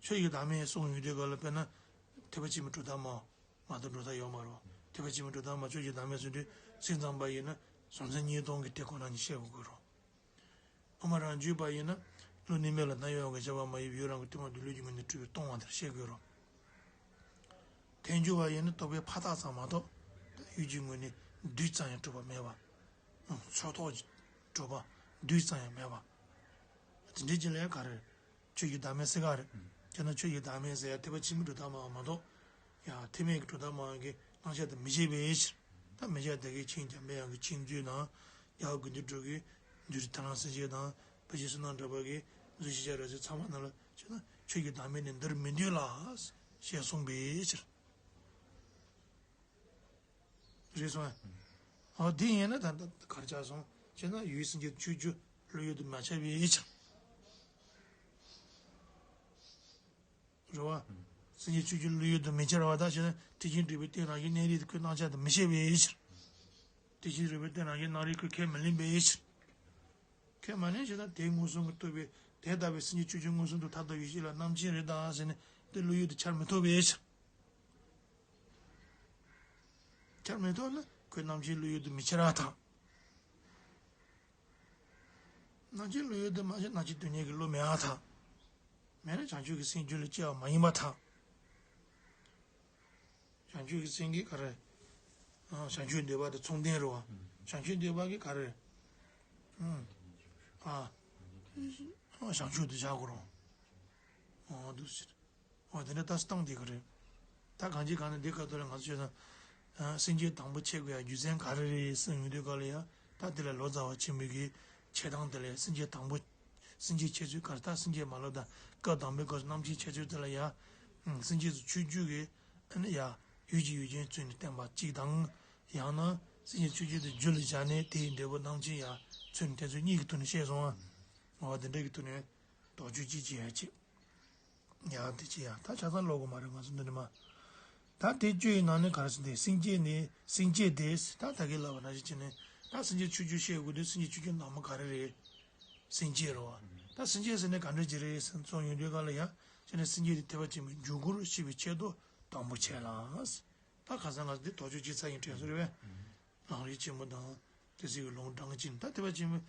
ཆོས་ཀྱི་བདག་མེད་གསུངས་ཡོང་དུས་སྐབས་ལ། དཔེར་ན། ཐེག་པ་ཆེན་པོའི་གྲུབ་མཐའ་མ་མ་གཏོགས་གྲུབ་མཐའ་ཡོད་མ་རེད་བ། ཐེག་པ་ཆེན་པོའི་གྲུབ་མཐའ་མ་ཆོས་ཀྱི་བདག་མེད་ཟེར་དུས་སེམས་ཙམ་པ་ཡིན་ན་གཟུང་འཛིན་གཉིས་སྟོང་གི་དེ་ཁོ་ན་ཉིད་བཤད་དགོས་ཀྱི་རེད། དབུ་མ་རང་རྒྱུད་པ་ཡིན་ན། བློ་ནི་མེད་ལ་སྣང་ཡུལ་དབང་གིས་ཁྱབ་པ་མ་ཡིན་པའི་ཡུལ་རང་གི་སྟོང་པ་འདི་ལུས་ཀྱི་ངོས་ནས་གྲུབ་པའི་སྟོང་པ་དེར་བཤད་དགོས་རེད། ཐལ་འགྱུར་བ་ཡིན་ན་རྟོག་པའི་ཕ་རྟགས་ཙམ་མ་གཏོགས། ད་ཡུལ་གྱི་ངོས་ནས་རྡུལ་ཙམ་ཡང་གྲུབ་པ་མེད་པ། ཨང་། ཚོགས་རྟོག་གྲུབ་པ་རྡུལ་ཙམ་ཡང་མེད་པ། དེ་འདྲའི་རྐྱེན་ལས་ག་རེ། ཆོས་ཀྱི་བདག་མེད་ཟེར་ག་རེ། ཨང་། བྱས་ན་ཆོས་ཀྱི་བདག་མེད་ཟེར་ཡ་ཐེག་པ་ཆེན་པོའི་གྲུབ་མཐའ་མ་མ་གཏོགས། ཡ་ཐེག་དམན་གྱི་གྲུབ་མཐའ་མ་གི་རྣམ་གཞག་དེ་མི་བྱེད་པའི་ཕྱིར། ད་མི་བྱ་དེ་གའི་མཁྱེན། འཇམ་དཔལ་དབྱངས་ཀྱི་མཁྱེན་མཛོད་དང་། རྒྱལ་བ་དགེ་འདུན་གྲུབ་ཀྱི་མཛོད་རིག་དེ་རང་སེ་བྱས་དང་། དཔེ་ཆ་བསོད་ནམས་གྲགས་པ་གི་མཛོད་ཤེས་བྱ་རབ་གསལ་ཚང་མ་ནང་ལ་བྱས་ན། ཆོས་ཀྱི་བདག་མེད་ནི་འདིར་མི་འདུས་ལ། ཞེས་གསུངས་པའི་ཕྱིར། རེད་སོང་ཨ། འོ་དེ་ཡིན་ན་ད་ལྟ་གར་ཆགས་སོང་བྱས་ན། ཡུལ་སེམས་ཅན་ཆོས་ཅན་བློ་ཡུལ་དུ་མ་ཆགས་པའི་ཕྱིར། རེད་བ། སེམས་ཅན་ཆོས་ཅན་བློ་ཡུལ་དུ་མི་འཆར་བ་དང་། བྱས་ན་ཐེག་ཆེན་སྒྲུབ་པའི་རྟེན་རང་བཞིན་གནས་རིགས་དེ་ཁོའི་རྣམ་གཞག་དུ་མི་བྱེད་པའི་ཕྱིར། ཐེག་ཆེན་སྒྲུབ་པའི་རྟེན་རང་བཞིན་སྣང་རིག་ཁོས་ཁས་མི་ལེན་པའི་ཕྱིར། ཁས་མ་ལེན་བྱས་ན་དེ་མངོན་སུམ་གྱིས་རྟོགས་པའི་དེ་ལྟ་བུའི་སེམས་ཅན་ཆོས་ཅན་མངོན་སུམ་དུ་མཐར་ཐུག་ཡེ་ཤེས་ལ་རྣམ་མཁྱེན་རེད་དམ་ཟེར་ནས་དེ་བློ་ཡུལ་དུ་འཆར་མི་ཐུབ་པའི་ཕྱིར། འཆར་མི་ཐུབ་ན་ཁོས་རྣམ་མཁྱེན་བློ་ཡུལ་དུ་མི་འཆར་བ་དང་། རྣམ་མཁྱེན་བློ་ཡུལ་དུ་མ་འཆར་རྣམ་མཁྱེན་དོན་གཉེར་གྱི་བློ་མེད་པ་དང་། མེད་ན་བྱང་ཆུབ་ཀྱི་སེམས་རྒྱུད་ལ་སྐྱེ་བ་མ་ཡིན་པ་དང་། བྱང་ཆུབ་ཀྱི་སེམས་ཀྱི་ག་རེ། ཨ། བྱང་ཆུབ་འདོད་པ་དང་མཚུངས་ལྡན་རེད་བ། བྱང་ཆུབ་འདོད་པ་གི་ག་རེ། ཨ། ཨ། བྱང་ཆུབ་ཏུ་བཞག་དགོས་རེད། འོ་འདུག་ཟེར། འོ་དེ་འདྲ་ལྟ་སྟངས་དེ་ག་རེད། ད་གང་ཅི་གང་ན་འདི་ག་ཐོག་ལ་ང་ཚོ་བྱས་ན། ཨ། སེམས་བསྐྱེད་དང་པོ་འཆད་དགོས་ཡ་རྒྱུ་མཚན་ག་རེ་རེད་ཟེར་ཡོང་དུས་སྐབས་ལ་ཡ། ད་དེ་ལ་ལོ་ཙཱ་བ་ཆེན་པོའི་གི་འཆད་སྟངས་དེ་ལ་ཡ། སེམས་བསྐྱེད་དང་པོ། སེམས་བསྐྱེད་འཆད་ཚུལ་ག་རེ། ད་སེམས་བསྐྱེད་མ་ལོབས་དང་སྐབས་དང་པོའི་སྐབས་སུ་རྣམ་མཁྱེན་འཆད་ཚུལ་དེ་ལ་ཡ། ཨ། སེམས་བསྐྱེད་སུ་ཆོས་བརྒྱུད་ཀྱི། ཨ་ནི་ཡ། ཡུལ་གྱི་ཡུལ་ཅན་བརྩོན་ནས་བསྟན་པ་གཅིག་དང་། ཡང་ན་སེམས་བསྐྱེད་ཆོས་བརྒྱུད་དེ་རྒྱུད་ལ་བཞག་ནས་དེའི་འབྲས་བུ་རྣམ་མཁྱེན་ཡ་མཚོན་བསྟན་ཚུལ་གཉིས་ཀྱི་ཐོག་ནས་བཤད་སོང་ཨ། འོ་དེ་འདྲ་གི་ཐོག་ནས་དོགས་གཅོད་ཅིག་བྱེད་ཡ་ཅིག་ཡ་དེ་ཅི་ཡ། ད་ཆ་ཚང་ཀློག་གི་མ་རེད་ང་ཚོ་འདི་ནས་མ། ད་དེ་བཅུ་ཡི་ནང་ནས་ག་རེ་ཟེར་ཏེ། སེམས་བསྐྱེད་ནི། སེམས་བསྐྱེད་དེ། ད་ད་གིན་ལབ་པ་ནང་བཞིན་བྱས་ནས། ད་སེམས་བསྐྱེད་ཆོས་བརྒྱུད་བཤད་དགོས་དུས་སེམས་བསྐྱེད་ཆོས་བརྒྱུད་ནང་མ་ག་རེ་རེད། སེམས་བསྐྱེད་རེད་བ། ད་སེམས་བསྐྱེད་ཟེར་ནས་ག་འདྲ་ཅིག་རེད་ཟེར་ཚོ་ཡོང་དུས་སྐབས་ལ་ཡ། བྱས་ནས་སེམས་བསྐྱེད་དེ་ཐེག་པ་ཆེན་པོའི་འཇུག་སྒོར་ཤེས་པའི་ཆེད་དུ་དང་པོ་བྱས་ལ། ད་ཁ་སང་ང་ཚོ་འདི་དོགས་གཅོད་བྱས་ཚར་ཡིན་དྲན་སོང་རེད་པས། ལམ་རིམ་ཆེན་མོ་དང་། དེ་ཚིག་གི་ལུང་དྲངས་ཀྱིན། ད་ཐེག་པ་ཆེན་པོའི་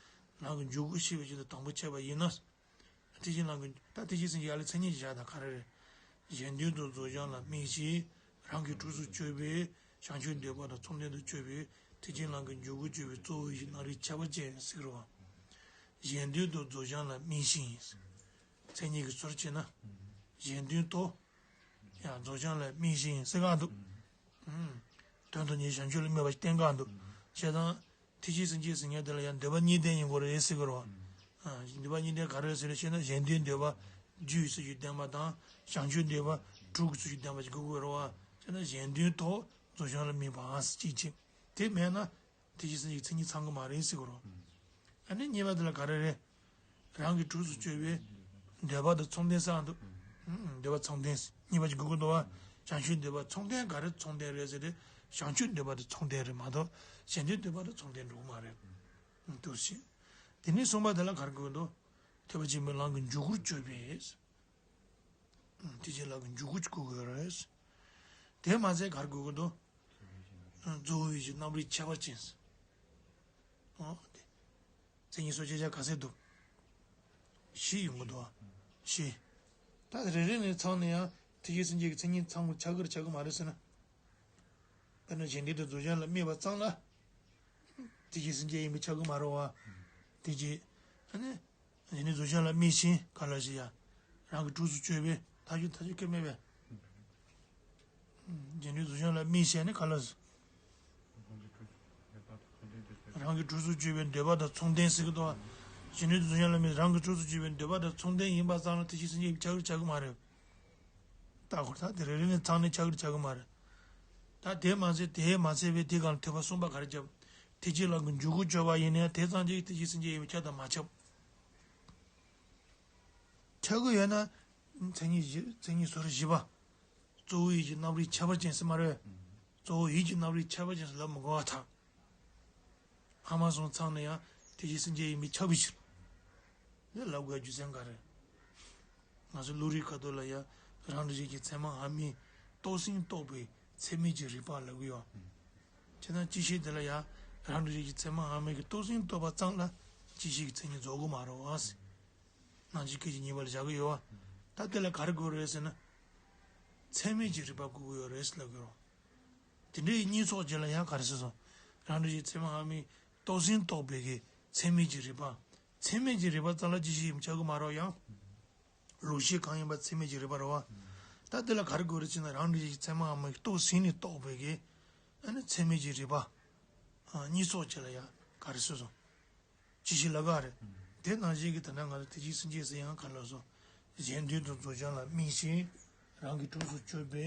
ལམ་གྱི་འཇུག་སྒོ་ཤེས་པའི་ཆེད་དུ་དང་པོ་བྱས་པ་ཡིན་ན། ཐེག་ཆེན་ལམ་གྱི། ད་ཐེག་ཆེན་སེམས་བསྐྱེད་ཡར་ལས་མཚན་ཉིད་ཀྱི་ཞག་དང་ག་རེ་རེད། གཞན་དོན་དུ་རྫོགས་བྱང་ལ་དམིགས་ཤིང་། རང་གི་གྲོགས་སུ་གྱུར་པའི་བྱང་ཆུབ་འདོད་པ་དང་མཚུངས་ལྡན་དུ་གྱུར་པའི་ཐེག་ཆེན་ལམ་གྱི་འཇུག་སྒོ་གཅོད་པའི་གཙོ་བོ་ཡི་སྣང་རིག་ཁྱད་པར་ཅན་ཟེར་གྱི་རེད་བ། གཞན་དོན་དུ་རྫོགས་བྱང་ལ་དམིགས་ཤིང་། མཚན་ཉིད་ཀྱི་ཚུལ་བྱས་ན། གཞན་དོན་དུ། ཡང་རྫོགས་བྱང་ལ་དམིགས་ཤིང་ཟེར་ག་འདུག་ཨུམ། དོན་དུ་གཉེར་བྱང་ཆུབ་ལ་དམིགས་པ་བསྟན་ག་འདུག་བྱས་ཙང་། ཐེག་ཆེན་སེམས་བསྐྱེད་ཟེར་མཁན་དེ་ལ་ཡང་འདོད་པ་གཉིས་ལྡན་ཡིན་དགོས་རེད་ཟེར་གི་རེད་བ། ཨ། འདོད་པ་གཉིས་ལྡན་ག་རེ་ཟེར་ཞེ་ན། གཞན་དོན་འདོད་པ་རྒྱུ་ཡི་ཚུལ་གྱིས་ལྡན་པ་དང་། བྱང་ཆུབ་འདོད་པ་གྲོགས་ཀྱི་ཚུལ་གྱིས་ལྡན་པ་ཞིག་དགོས་ཀྱི་རེད་བ། བྱས་ན་གཞན་དོན་དུ་རྫོགས་བྱང་ལ་དམིགས་པ་ཟེར་གཅིག་བྱས། དེ་མེད་ན། ཐེག་ཆེན་སེམས་བསྐྱེད་མཚན་ཉིད་ཚང་གི་མ་རེད་ཟེར་གི་རེད། ཨ་ནི་གཉིས་པ་དེ་ལ་ག་རེ་རེད། རང་གི་གྲོགས་སུ་གྱུར་པའི་འདོད་པ་དང་མཚུངས་ལྡན་ཟེར་འདུག་ཨང་། འདོད་པ་མཚུངས་ལྡན། གཉིས་པ་ཅིག་དགོས་ཀྱི་འདུག་བ། བྱང་ཆུབ་འདོད་པ་མཚུངས་ལྡན་ག་རེ་མཚུངས་ལྡན་རེད་ཟེར་ཏེ། བྱང་ཆུབ་འདོད་པ་དང་མཚུངས་ལྡན་རེད་མ་གཏོགས་གཞན་དོན་འདོད་པ་དང་མཚུངས་ལྡན་འགྲོ་གི་མ་རེད། ཨང་། འདུག་སེ། དེ་ནས་གསུམ་པ་དེ་ལ་ག་རེ་དགོས་ཀྱི་འདུག་ཐེག་པ་ཆེན་པོའི་ལམ་གྱི་འཇུག་སྒོར་གྱུར་པའི། ཨང་། ཐེག་ཆེན་ལམ་གྱི་འཇུག་སྒོར་གྱུར་དགོས་རེད། དེ་མ་ཟད་ག་རེ་དགོས་ཀྱི་འདུག་ཨང་། རྫོགས་པའི་གཞི་རྣམ་རིག་ཁྱད་པར་ཅན། ཨོ་དེ། མཚན་ཉིད་སོགས་ཁྱད་ཆོས་ག་ཚད་འདུག་བཞི་ཡོང་གི་འདུག་བ། བཞི། ད་རེ་རེ་ནས་ཚང་ནས་ཡང་ཐེག་ཆེན་སེམས་བསྐྱེད་ཀྱི་མཚན་ཉིད་ཚང་བ་ཆགས་ཀྱི་རེད་ཆགས་ཀྱི་མ་རེད་ཟེར་ན། དཔེར་ན་གཞན་དོན་དུ་རྫོགས་བྱང་ལ་དམིགས་པ་ཙམ་ལ། ཐེག་ཆེན་སེམས་བསྐྱེད་ཡིན་པ་ཆགས་ཀྱི་མ་རེད་བ། དེ་རྗེས། ཨ་ནི། གཞན་དོན་རྫོགས་བྱང་ལ་དམིགས་ཤིང་ག་ལ་ཞིག་ཡ། རང་གི་གྲོགས་སུ་གྱུར་པའི་ཐག་གཅོད་ཐག་གཅོད་ཁེ་མེད་པས། རྗེས་ནས་རྫོགས་བྱང་ལ་དམིགས་བྱས་ནས་ག་ལ། རང་གི་གྲོགས་སུ་གྱུར་པའི་འདོད་པ་དང་མཚུངས་ལྡན་ཟེར་གི་འདུག་བ། རྗེས་ནས་རྫོགས་བྱང་ལ་དམིགས། རང་གི་གྲོགས་སུ་གྱུར་པའི་འདོད་པ་དང་མཚུངས་ལྡན་ཡིན་པ་ཙམ་ལ་ཐེག་ཆེན་སེམས་བསྐྱེད་ཀྱི་ཆ་ཁྱབ་ཆགས་ཀྱི་མ་རེད། ལྟ་སྐོར་ད་དེ་རེ་རེ་ནས་ཚང་ནས་ཆ་ཁྱབ་ཆགས་ཀྱི་མ་རེད། ད་དེ་མ་ཚད་དེ་མ་ཚད་པའི་དེ་གང་ལ་ཐེག་པ་གསུམ་པ་ག་རེ་བརྒྱབ། ཐེག་ཆེན་ལམ་གྱི་འཇུག་སྒོར་སྤྱོད་པ་ཡིན་ནའི་དེ་ཙམ་གྱིས་ཐེག་ཆེན་སེམས་བསྐྱེད་ཡིན་པས་ཁྱབ་དང་མ་ཁྱབ། ཆགས་ཀྱི་ཡོད་ན། མཚན་ཉིད་བཞི། མཚན་ཉིད་ཟུར་བཞི་པ། གཙོ་བོ་ཡིད་ཀྱི་རྣམ་རིག་ཁྱད་པར་ཅན་ཟེར་མ་རེད། གཙོ་བོ་ཡིད་ཀྱི་རྣམ་རིག་ཁྱད་པར་ཅན་ཟེར་ལབ་མི་དགོས་པ་དང་། ཕ་མ་གསུམ་ཚང་ནས་ཡང་ཐེག་ཆེན་སེམས་བསྐྱེད་ཡིན་པས་ཁྱབ་པའི་ཕྱིར། འདི་ལབ་དགོས་རྒྱུ་མཚན་ག་རེ། ང་ཚོ་བློ་རིག་ཁ་ཐོག་ལ་ཡང་རང་འདྲ་རིགས་ཀྱི་ཚད་མ་སྔ་མའི་རྟོགས་ཟིན་རྟོགས་པའི་ཚད་མས་ཀྱི་རིག་པ་ལབ་ཀྱི་ཡོད། བྱས་ཙང་སྤྱི་བཤད་འདི་ལ་ཡང་རང་འདྲ་རིགས་ཀྱི་ཚད་མ་སྔ་མའི་གི་རྟོགས་ཟིན་རྟོགས་པ་ཙམ་ལ་སྤྱི་བཤད་ཀྱི་མཚན་ཉིད་རྫོགས་ཀྱི་མ་རེད་བ། ནང་ཆོས་སྐད་ཅིག་གཉིས་པ་ལ་བཞག་གི་ཡོད་བ། ད་དེ་ལ་ག་རེ་དགོས་རེད་ཟེར་ན། ཚད་མས་ཀྱི་རིག་པ་དགོས་ཀྱི་ཡོད་རེད་ཟེར་ལབ་ཀྱི་ཡོད། དེ་འདྲའི་གཉིས་ཚོགས་རྗེས་ལ་ཡང་ག་རེ་ཟེར་སོང་། རང་འདྲ་རིགས་ཚད་མ་སྔ་མའི་རྟོགས་ཟིན་རྟོགས་པའི་གི་ཚད་མས་ཀྱི་རིག་པ། ཚད་མས་ཀྱི་རིག་པ་ཙམ་ལ་སྤྱི་བཤད་ཡིན་པས་ཁྱབ་ཀྱི་མ་རེད་ཡང་། ལོག་ཤེས་གང་ཡིན་པ་ཚད་མས་ཀྱི་རིག་པ་རེད་བ། ད་དེ་ལ་ག་རེ་དགོས་རེད་ཟེར་ན་རང་འདྲ་རིགས་ཚད་མ་སྔ་མའི་རྟོགས་ཟིན་ནས་རྟོགས་པའི་གི། ཨ་ནི་ཚད་མས་ཀྱི་རིག་པ། གཉིས་ཚོགས་རྗེས་ལ་ཡང་ག་རེ་ཟེར་སོང་། ཅི་ཞིག་ལབ་ག་རེད། དེ་ནང་བཞིན་གྱི་ད་ནང་ང་ཚོ་ཐེག་ཆེན་སེམས་བསྐྱེད་ཟེར་ཡང་ག་ལ་སོ། གཞན་དོན་དུ་རྫོགས་བྱང་ལ་དམིགས་ཤིང་། རང་གི་གྲོགས་སུ་གྱུར་པའི་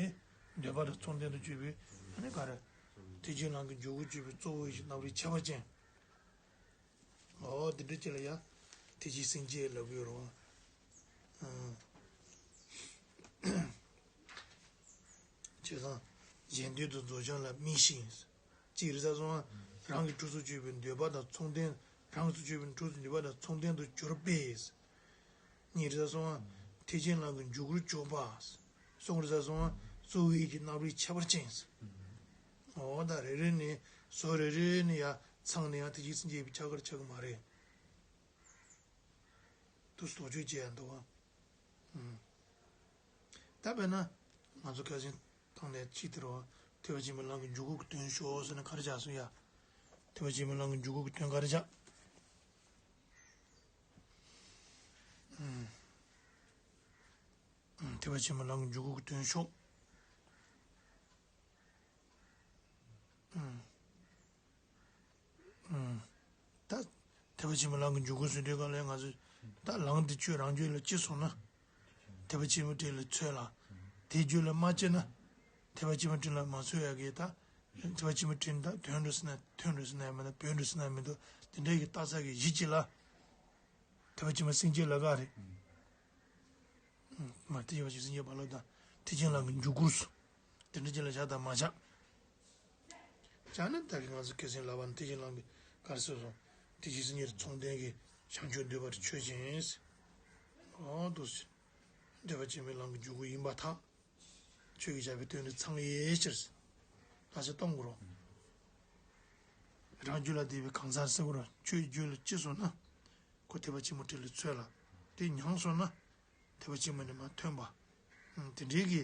འདོད་པ་དང་མཚུངས་ལྡན་དུ་གྱུར་པའི་ཨ་ནི་ག་རེ། ཐེག་ཆེན་ལམ་གྱི་འཇུག་སྒོར་གྱུར་པའི་གཙོ་བོ་ཡིད་ཀྱི་རྣམ་རིག་ཁྱད་པར་ཅན། འོ་དེ་འདྲ་ཅིག་ལ་ཡང་ཐེག་ཆེན་སེམས་བསྐྱེད་ལབ་ཀྱི་ཡོད་རེད་བ། བྱས་ཙང་གཞན་དོན་དུ་རྫོགས་བྱང་ལ་དམིགས་ཤིང་། གཅིག་རེད་ས་སོང་ང་། རང་གི་གྲོགས་སུ་གྱུར་པའི་འདོད་པ་དང་མཚུངས་ལྡན། རང་གི་གྲོགས་སུ་གྱུར་པའི་འདོད་པ་དང་མཚུངས་ལྡན་དུ་གྱུར་པས། གཉིས་རེད་ས་སོང་ང་། ཐེག་ཆེན་ལམ་གྱི་འཇུག་སྒོར་གྱུར་པ། གསུམ་རེད་ས་སོང་ང་། གཙོ་བོ་ཡིད་ཀྱི་རྣམ་རིག་ཁྱད་པར་ཅན། འོ་ད་རེ་རེ་ནས་བཟོ་རེ་རེ་ནས་ཡ་ཚང་ནས་ཡང་ཐེག་ཆེན་སེམས་བསྐྱེད་པའི་ཆ་ཁྱབ་ཆགས་ཀྱི་མ་རེད། དུ་དོགས་གཅོད་བྱེད་ཡ་འདུག་བ། ད་དཔེར་ན། ང་ཚོ་ཁ་སང་ཐོག་ནས་ཅིག་དེ་རུ་ཐེག་པ་ཆེན་པོའི་ལམ་གྱི་འཇུག་སྒོ་གི་དོན་ཤོག་ཟེར་ན་ག་རེ་བྱ་སོང་ཡ། ཐེག་པ་ཆེན་པོའི་ལམ་གྱི་འཇུག་སྒོ་གི་དོན་ག་རེ་བྱ། ཐེག་པ་ཆེན་པོའི་ལམ་གྱི་འཇུག་སྒོ་གི་དོན་ཤོག་ཨུམ། ཨུམ། ད། ཐེག་པ་ཆེན་པོའི་ལམ་གྱི་འཇུག་སྒོ་ཟེར་དུས་གང་ལ་ང་ཚོས། ད་ལམ་དེ་ཆོས་རང་རྒྱུད་ལ་སྐྱེས་སོང་ན། ཐེག་པ་ཆེན་པོའི་དྲིན་ལ་ཚོད་ལ། དེ་རྒྱུད་ལ་མ་སྐྱེས་ན། ཐེག་པ་ཆེན་པོའི་དྲིན་ལ་མ་ཚོད་ཡ་གི་ད། ཐེག་པ་ཆེན་པོའི་དྲིན་ད་དོན་འགྲོ་ཟེར་ན་དོན་འགྲོ་ཟེར་ན་ཡང་མི་འདུག་བོན་འགྲོ་ཟེར་ན་ཡང་མི་འདུག་དེ་འདྲ་གི་རྟགས་གསལ་གྱི་གཞི་གཅིག་ལ། ཐེག་པ་ཆེན་པོའི་སེམས་བསྐྱེད་ལབ་ག་རེད། མ་ཐེག་པ་ཆེན་སེམས་བསྐྱེད་པ་ལ་དང་ཐེག་ཆེན་ལམ་གྱི་འཇུག་སྒོ་སོ། དེ་འདྲ་ཅིག་ལ་བཞག་དང་མ་བཞག་བྱས་ན་ད་གི་ང་ཚོ་སྐད་གསེང་ལབ་པ་ནི་ཐེག་ཆེན་ལམ་གྱི་ག་རེ་ཟེར་སོང་། ཐེག་ཆེན་སེམས་བསྐྱེད་མཚུངས་ལྡན་གྱི་བྱང་ཆུབ་འདོད་པ་དེ་ཆོས་ཅན། འོ་འདུག་སེ། འདོད་པ་ཆེན་པོའི་ལམ་གྱི་འཇུག་སྒོ་ཡིན་པར་ཐལ། ཆོས་ཀྱི་བྱ་བའི་དོན་དུ་ཚང་བའི་ཕྱིར། ལྷག་བསམ་གཏོང་དགོས་རོགས། རང་རྒྱུད་ལ་ལྡན་པའི་གང་ཟག་ཟེར་དགོས་རོགས་ཆོས་རྒྱུད་ལ་སྐྱེས་སོང་ན། ཁོ་ཐེག་པ་ཆེན་པོའི་དྲིན་ལ་ཚོད་ལ། དེ་མྱངས་སོང་ན། ཐེག་པ་ཆེན་པོ་ནས་མར་ཐོན་པ། དེ་འདྲའི་གི།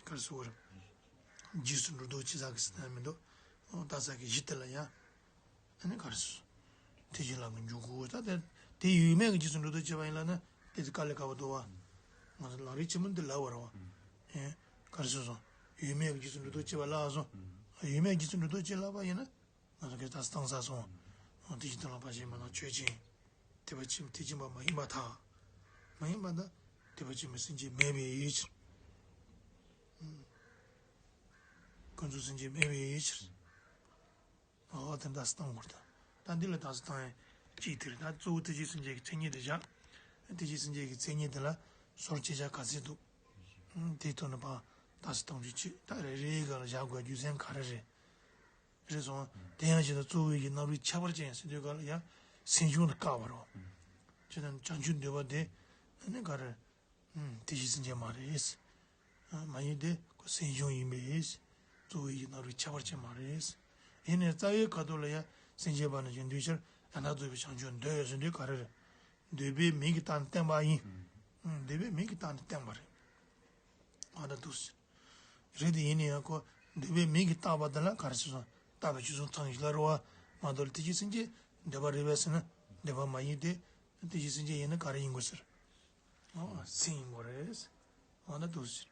ག་རེ་ཟེར་དགོས་རེད། རྗེས་སུ་འགྲོ་ལྡོག་ཅི་ཟེར་གི་ཟེར་ན་མི་འདུག་རྟགས་གསལ་གྱི་གཞི་དེ་ལ་ཡང་། ཨ་ནི་ག་རེ་ཟེར། ཐེག་ཆེན་ལམ་གྱི་འཇུག་སྒོ་ད་དེ། དེ་ཡོད་མེད་ཀྱི་རྗེས་སུ་འགྲོ་ལྡོག་བྱེད་པ་ཡིན་ལབ་ན། དེ་དེ་དཀའ་ལས་ཁག་པོ་འདུག་བ། ང་ཚོ་ལམ་རིམ་ཆེན་མོ་འདི་ལབ་པ་རེད་བ། ཨེ། ག་རེ་ཟེར་སོང་། ཡོད་མེད་ཀྱི་རྗེས་སུ་འགྲོ་ལྡོག་བྱེད་པ་ལབ་སོང་། ཡོད་མེད་ཀྱི་རྗེས་སུ་འགྲོ་ལྡོག་བྱེད་ལབ་པ་ཡིན་ན། ང་ཚོ་གིས་ད་བཏང་ཚར་སོང་། དེ་བཞིན་དོན་ལ་ཕར་ཕྱིན་མ་ལ་ཆོས་ཅན། ཐེག་པ་ཆེན་ཐེག་ཆེན་པ་མ་ཡིན་པར་ཐལ། མ་ཡིན་པར་ཐལ། ཐེག་པ་ཆེན་པོའི་སེམས་བསྐྱེད་མེད་པའི་ཕྱིར། ཀུན་རྫོབ་སེམས་བསྐྱེད་མེད་པའི་ཕྱིར། འོ་དེ་འདྲ་བཏང་དགོས་ད། ད་འདི་ལ་ད་བཏང་ཡང་གཅིག་དེ་རེད། ད་གཙོ་བོ་ཐེག་ཆེན་སེམས་བསྐྱེད་ཀྱི་མཚན་ཉིད་དེ་བཞག་ཐེག་ཆེན་སེམས་བསྐྱེད་ཀྱི་མཚན་ཉིད་དེ་ལ་ཟུར་ཕྱེ་བྱ་ག་ཚད་འདུག་དེའི་ཐོག་ནས་ཕར་ད་བཏང་རྒྱུ་ཅིག་ད་རེ་རེའི་སྒང་ལ་བཞག་དགོས་རྒྱུ་མཚན་ག་རེ་རེད། རེད་སོང་། དེ་ཡང་ཇི་ལྟར་གཙོ་བོ་ཡིད་ཀྱི་རྣམ་རིག་ཁྱད་པར་ཅན་ཟེར་དུས་སྐབས་ལ་ཡང་སེམས་བྱུང་དུ་བཀག་པ་རེད། ཇི་ལྟར་བྱང་ཆུབ་འདོད་པ་དེ་ནི་ག་རེ། ཐེག་ཆེན་སེམས་བསྐྱེད་མ་རེད། མ་ཡིན་ཏེ་ཁོ་སེམས་བྱུང་ཡིན་པས། གཙོ་བོ་ཡིད་ཀྱི་རྣམ་རིག་ཁྱད་པར་ཅན་མ་རེད། ཡིན་ནའི་རྩ་བའི་ཁ་ཐོག་ལ་ཡང་སེམས་བསྐྱེད་པ་ནི་གཞན་དོན་ཕྱིར་ཡང་དག་རྫོགས་པའི་བྱང་ཆུབ་འདོད་ཟེར་དུས་ག་རེ་རེད། འདོད་པའི་མིང་གི་རྟགས་ནི་བསྟན་པ་ཡིན། འདོད་པའི་མིང་གི་རྟགས་ནི་བསྟན་པ་རེད། ཨ་ད་འདུག་ཟེར། རེད་དེ་ཡིན་ན་ཡང་ཁོ་འདོད་པའི་མིང་གི་རྟག་པ་དེ་ལ་ག་རེ་ཟེར་སོང་། རྟག་པའི་ཆོས་ཚོགས་ཚང་ཞིག་ལ་རེད་བ། མ་གཏོགས་ལ་ཐེག་ཆེན་སེམས་བསྐྱེད་འདོད་པ་རེད་པས་ཟེར་ན་འདོད་པ་མ་ཡིན་ཏེ། ཐེག་ཆེན་སེམས་བསྐྱེད་ཡིན་ན་ག་རེ་ཡིན་དགོས་ཟེར། ཨོ་སེམས་ཡིན་དགོས་རེད། ཨ་ད་འདུག་ཟེར།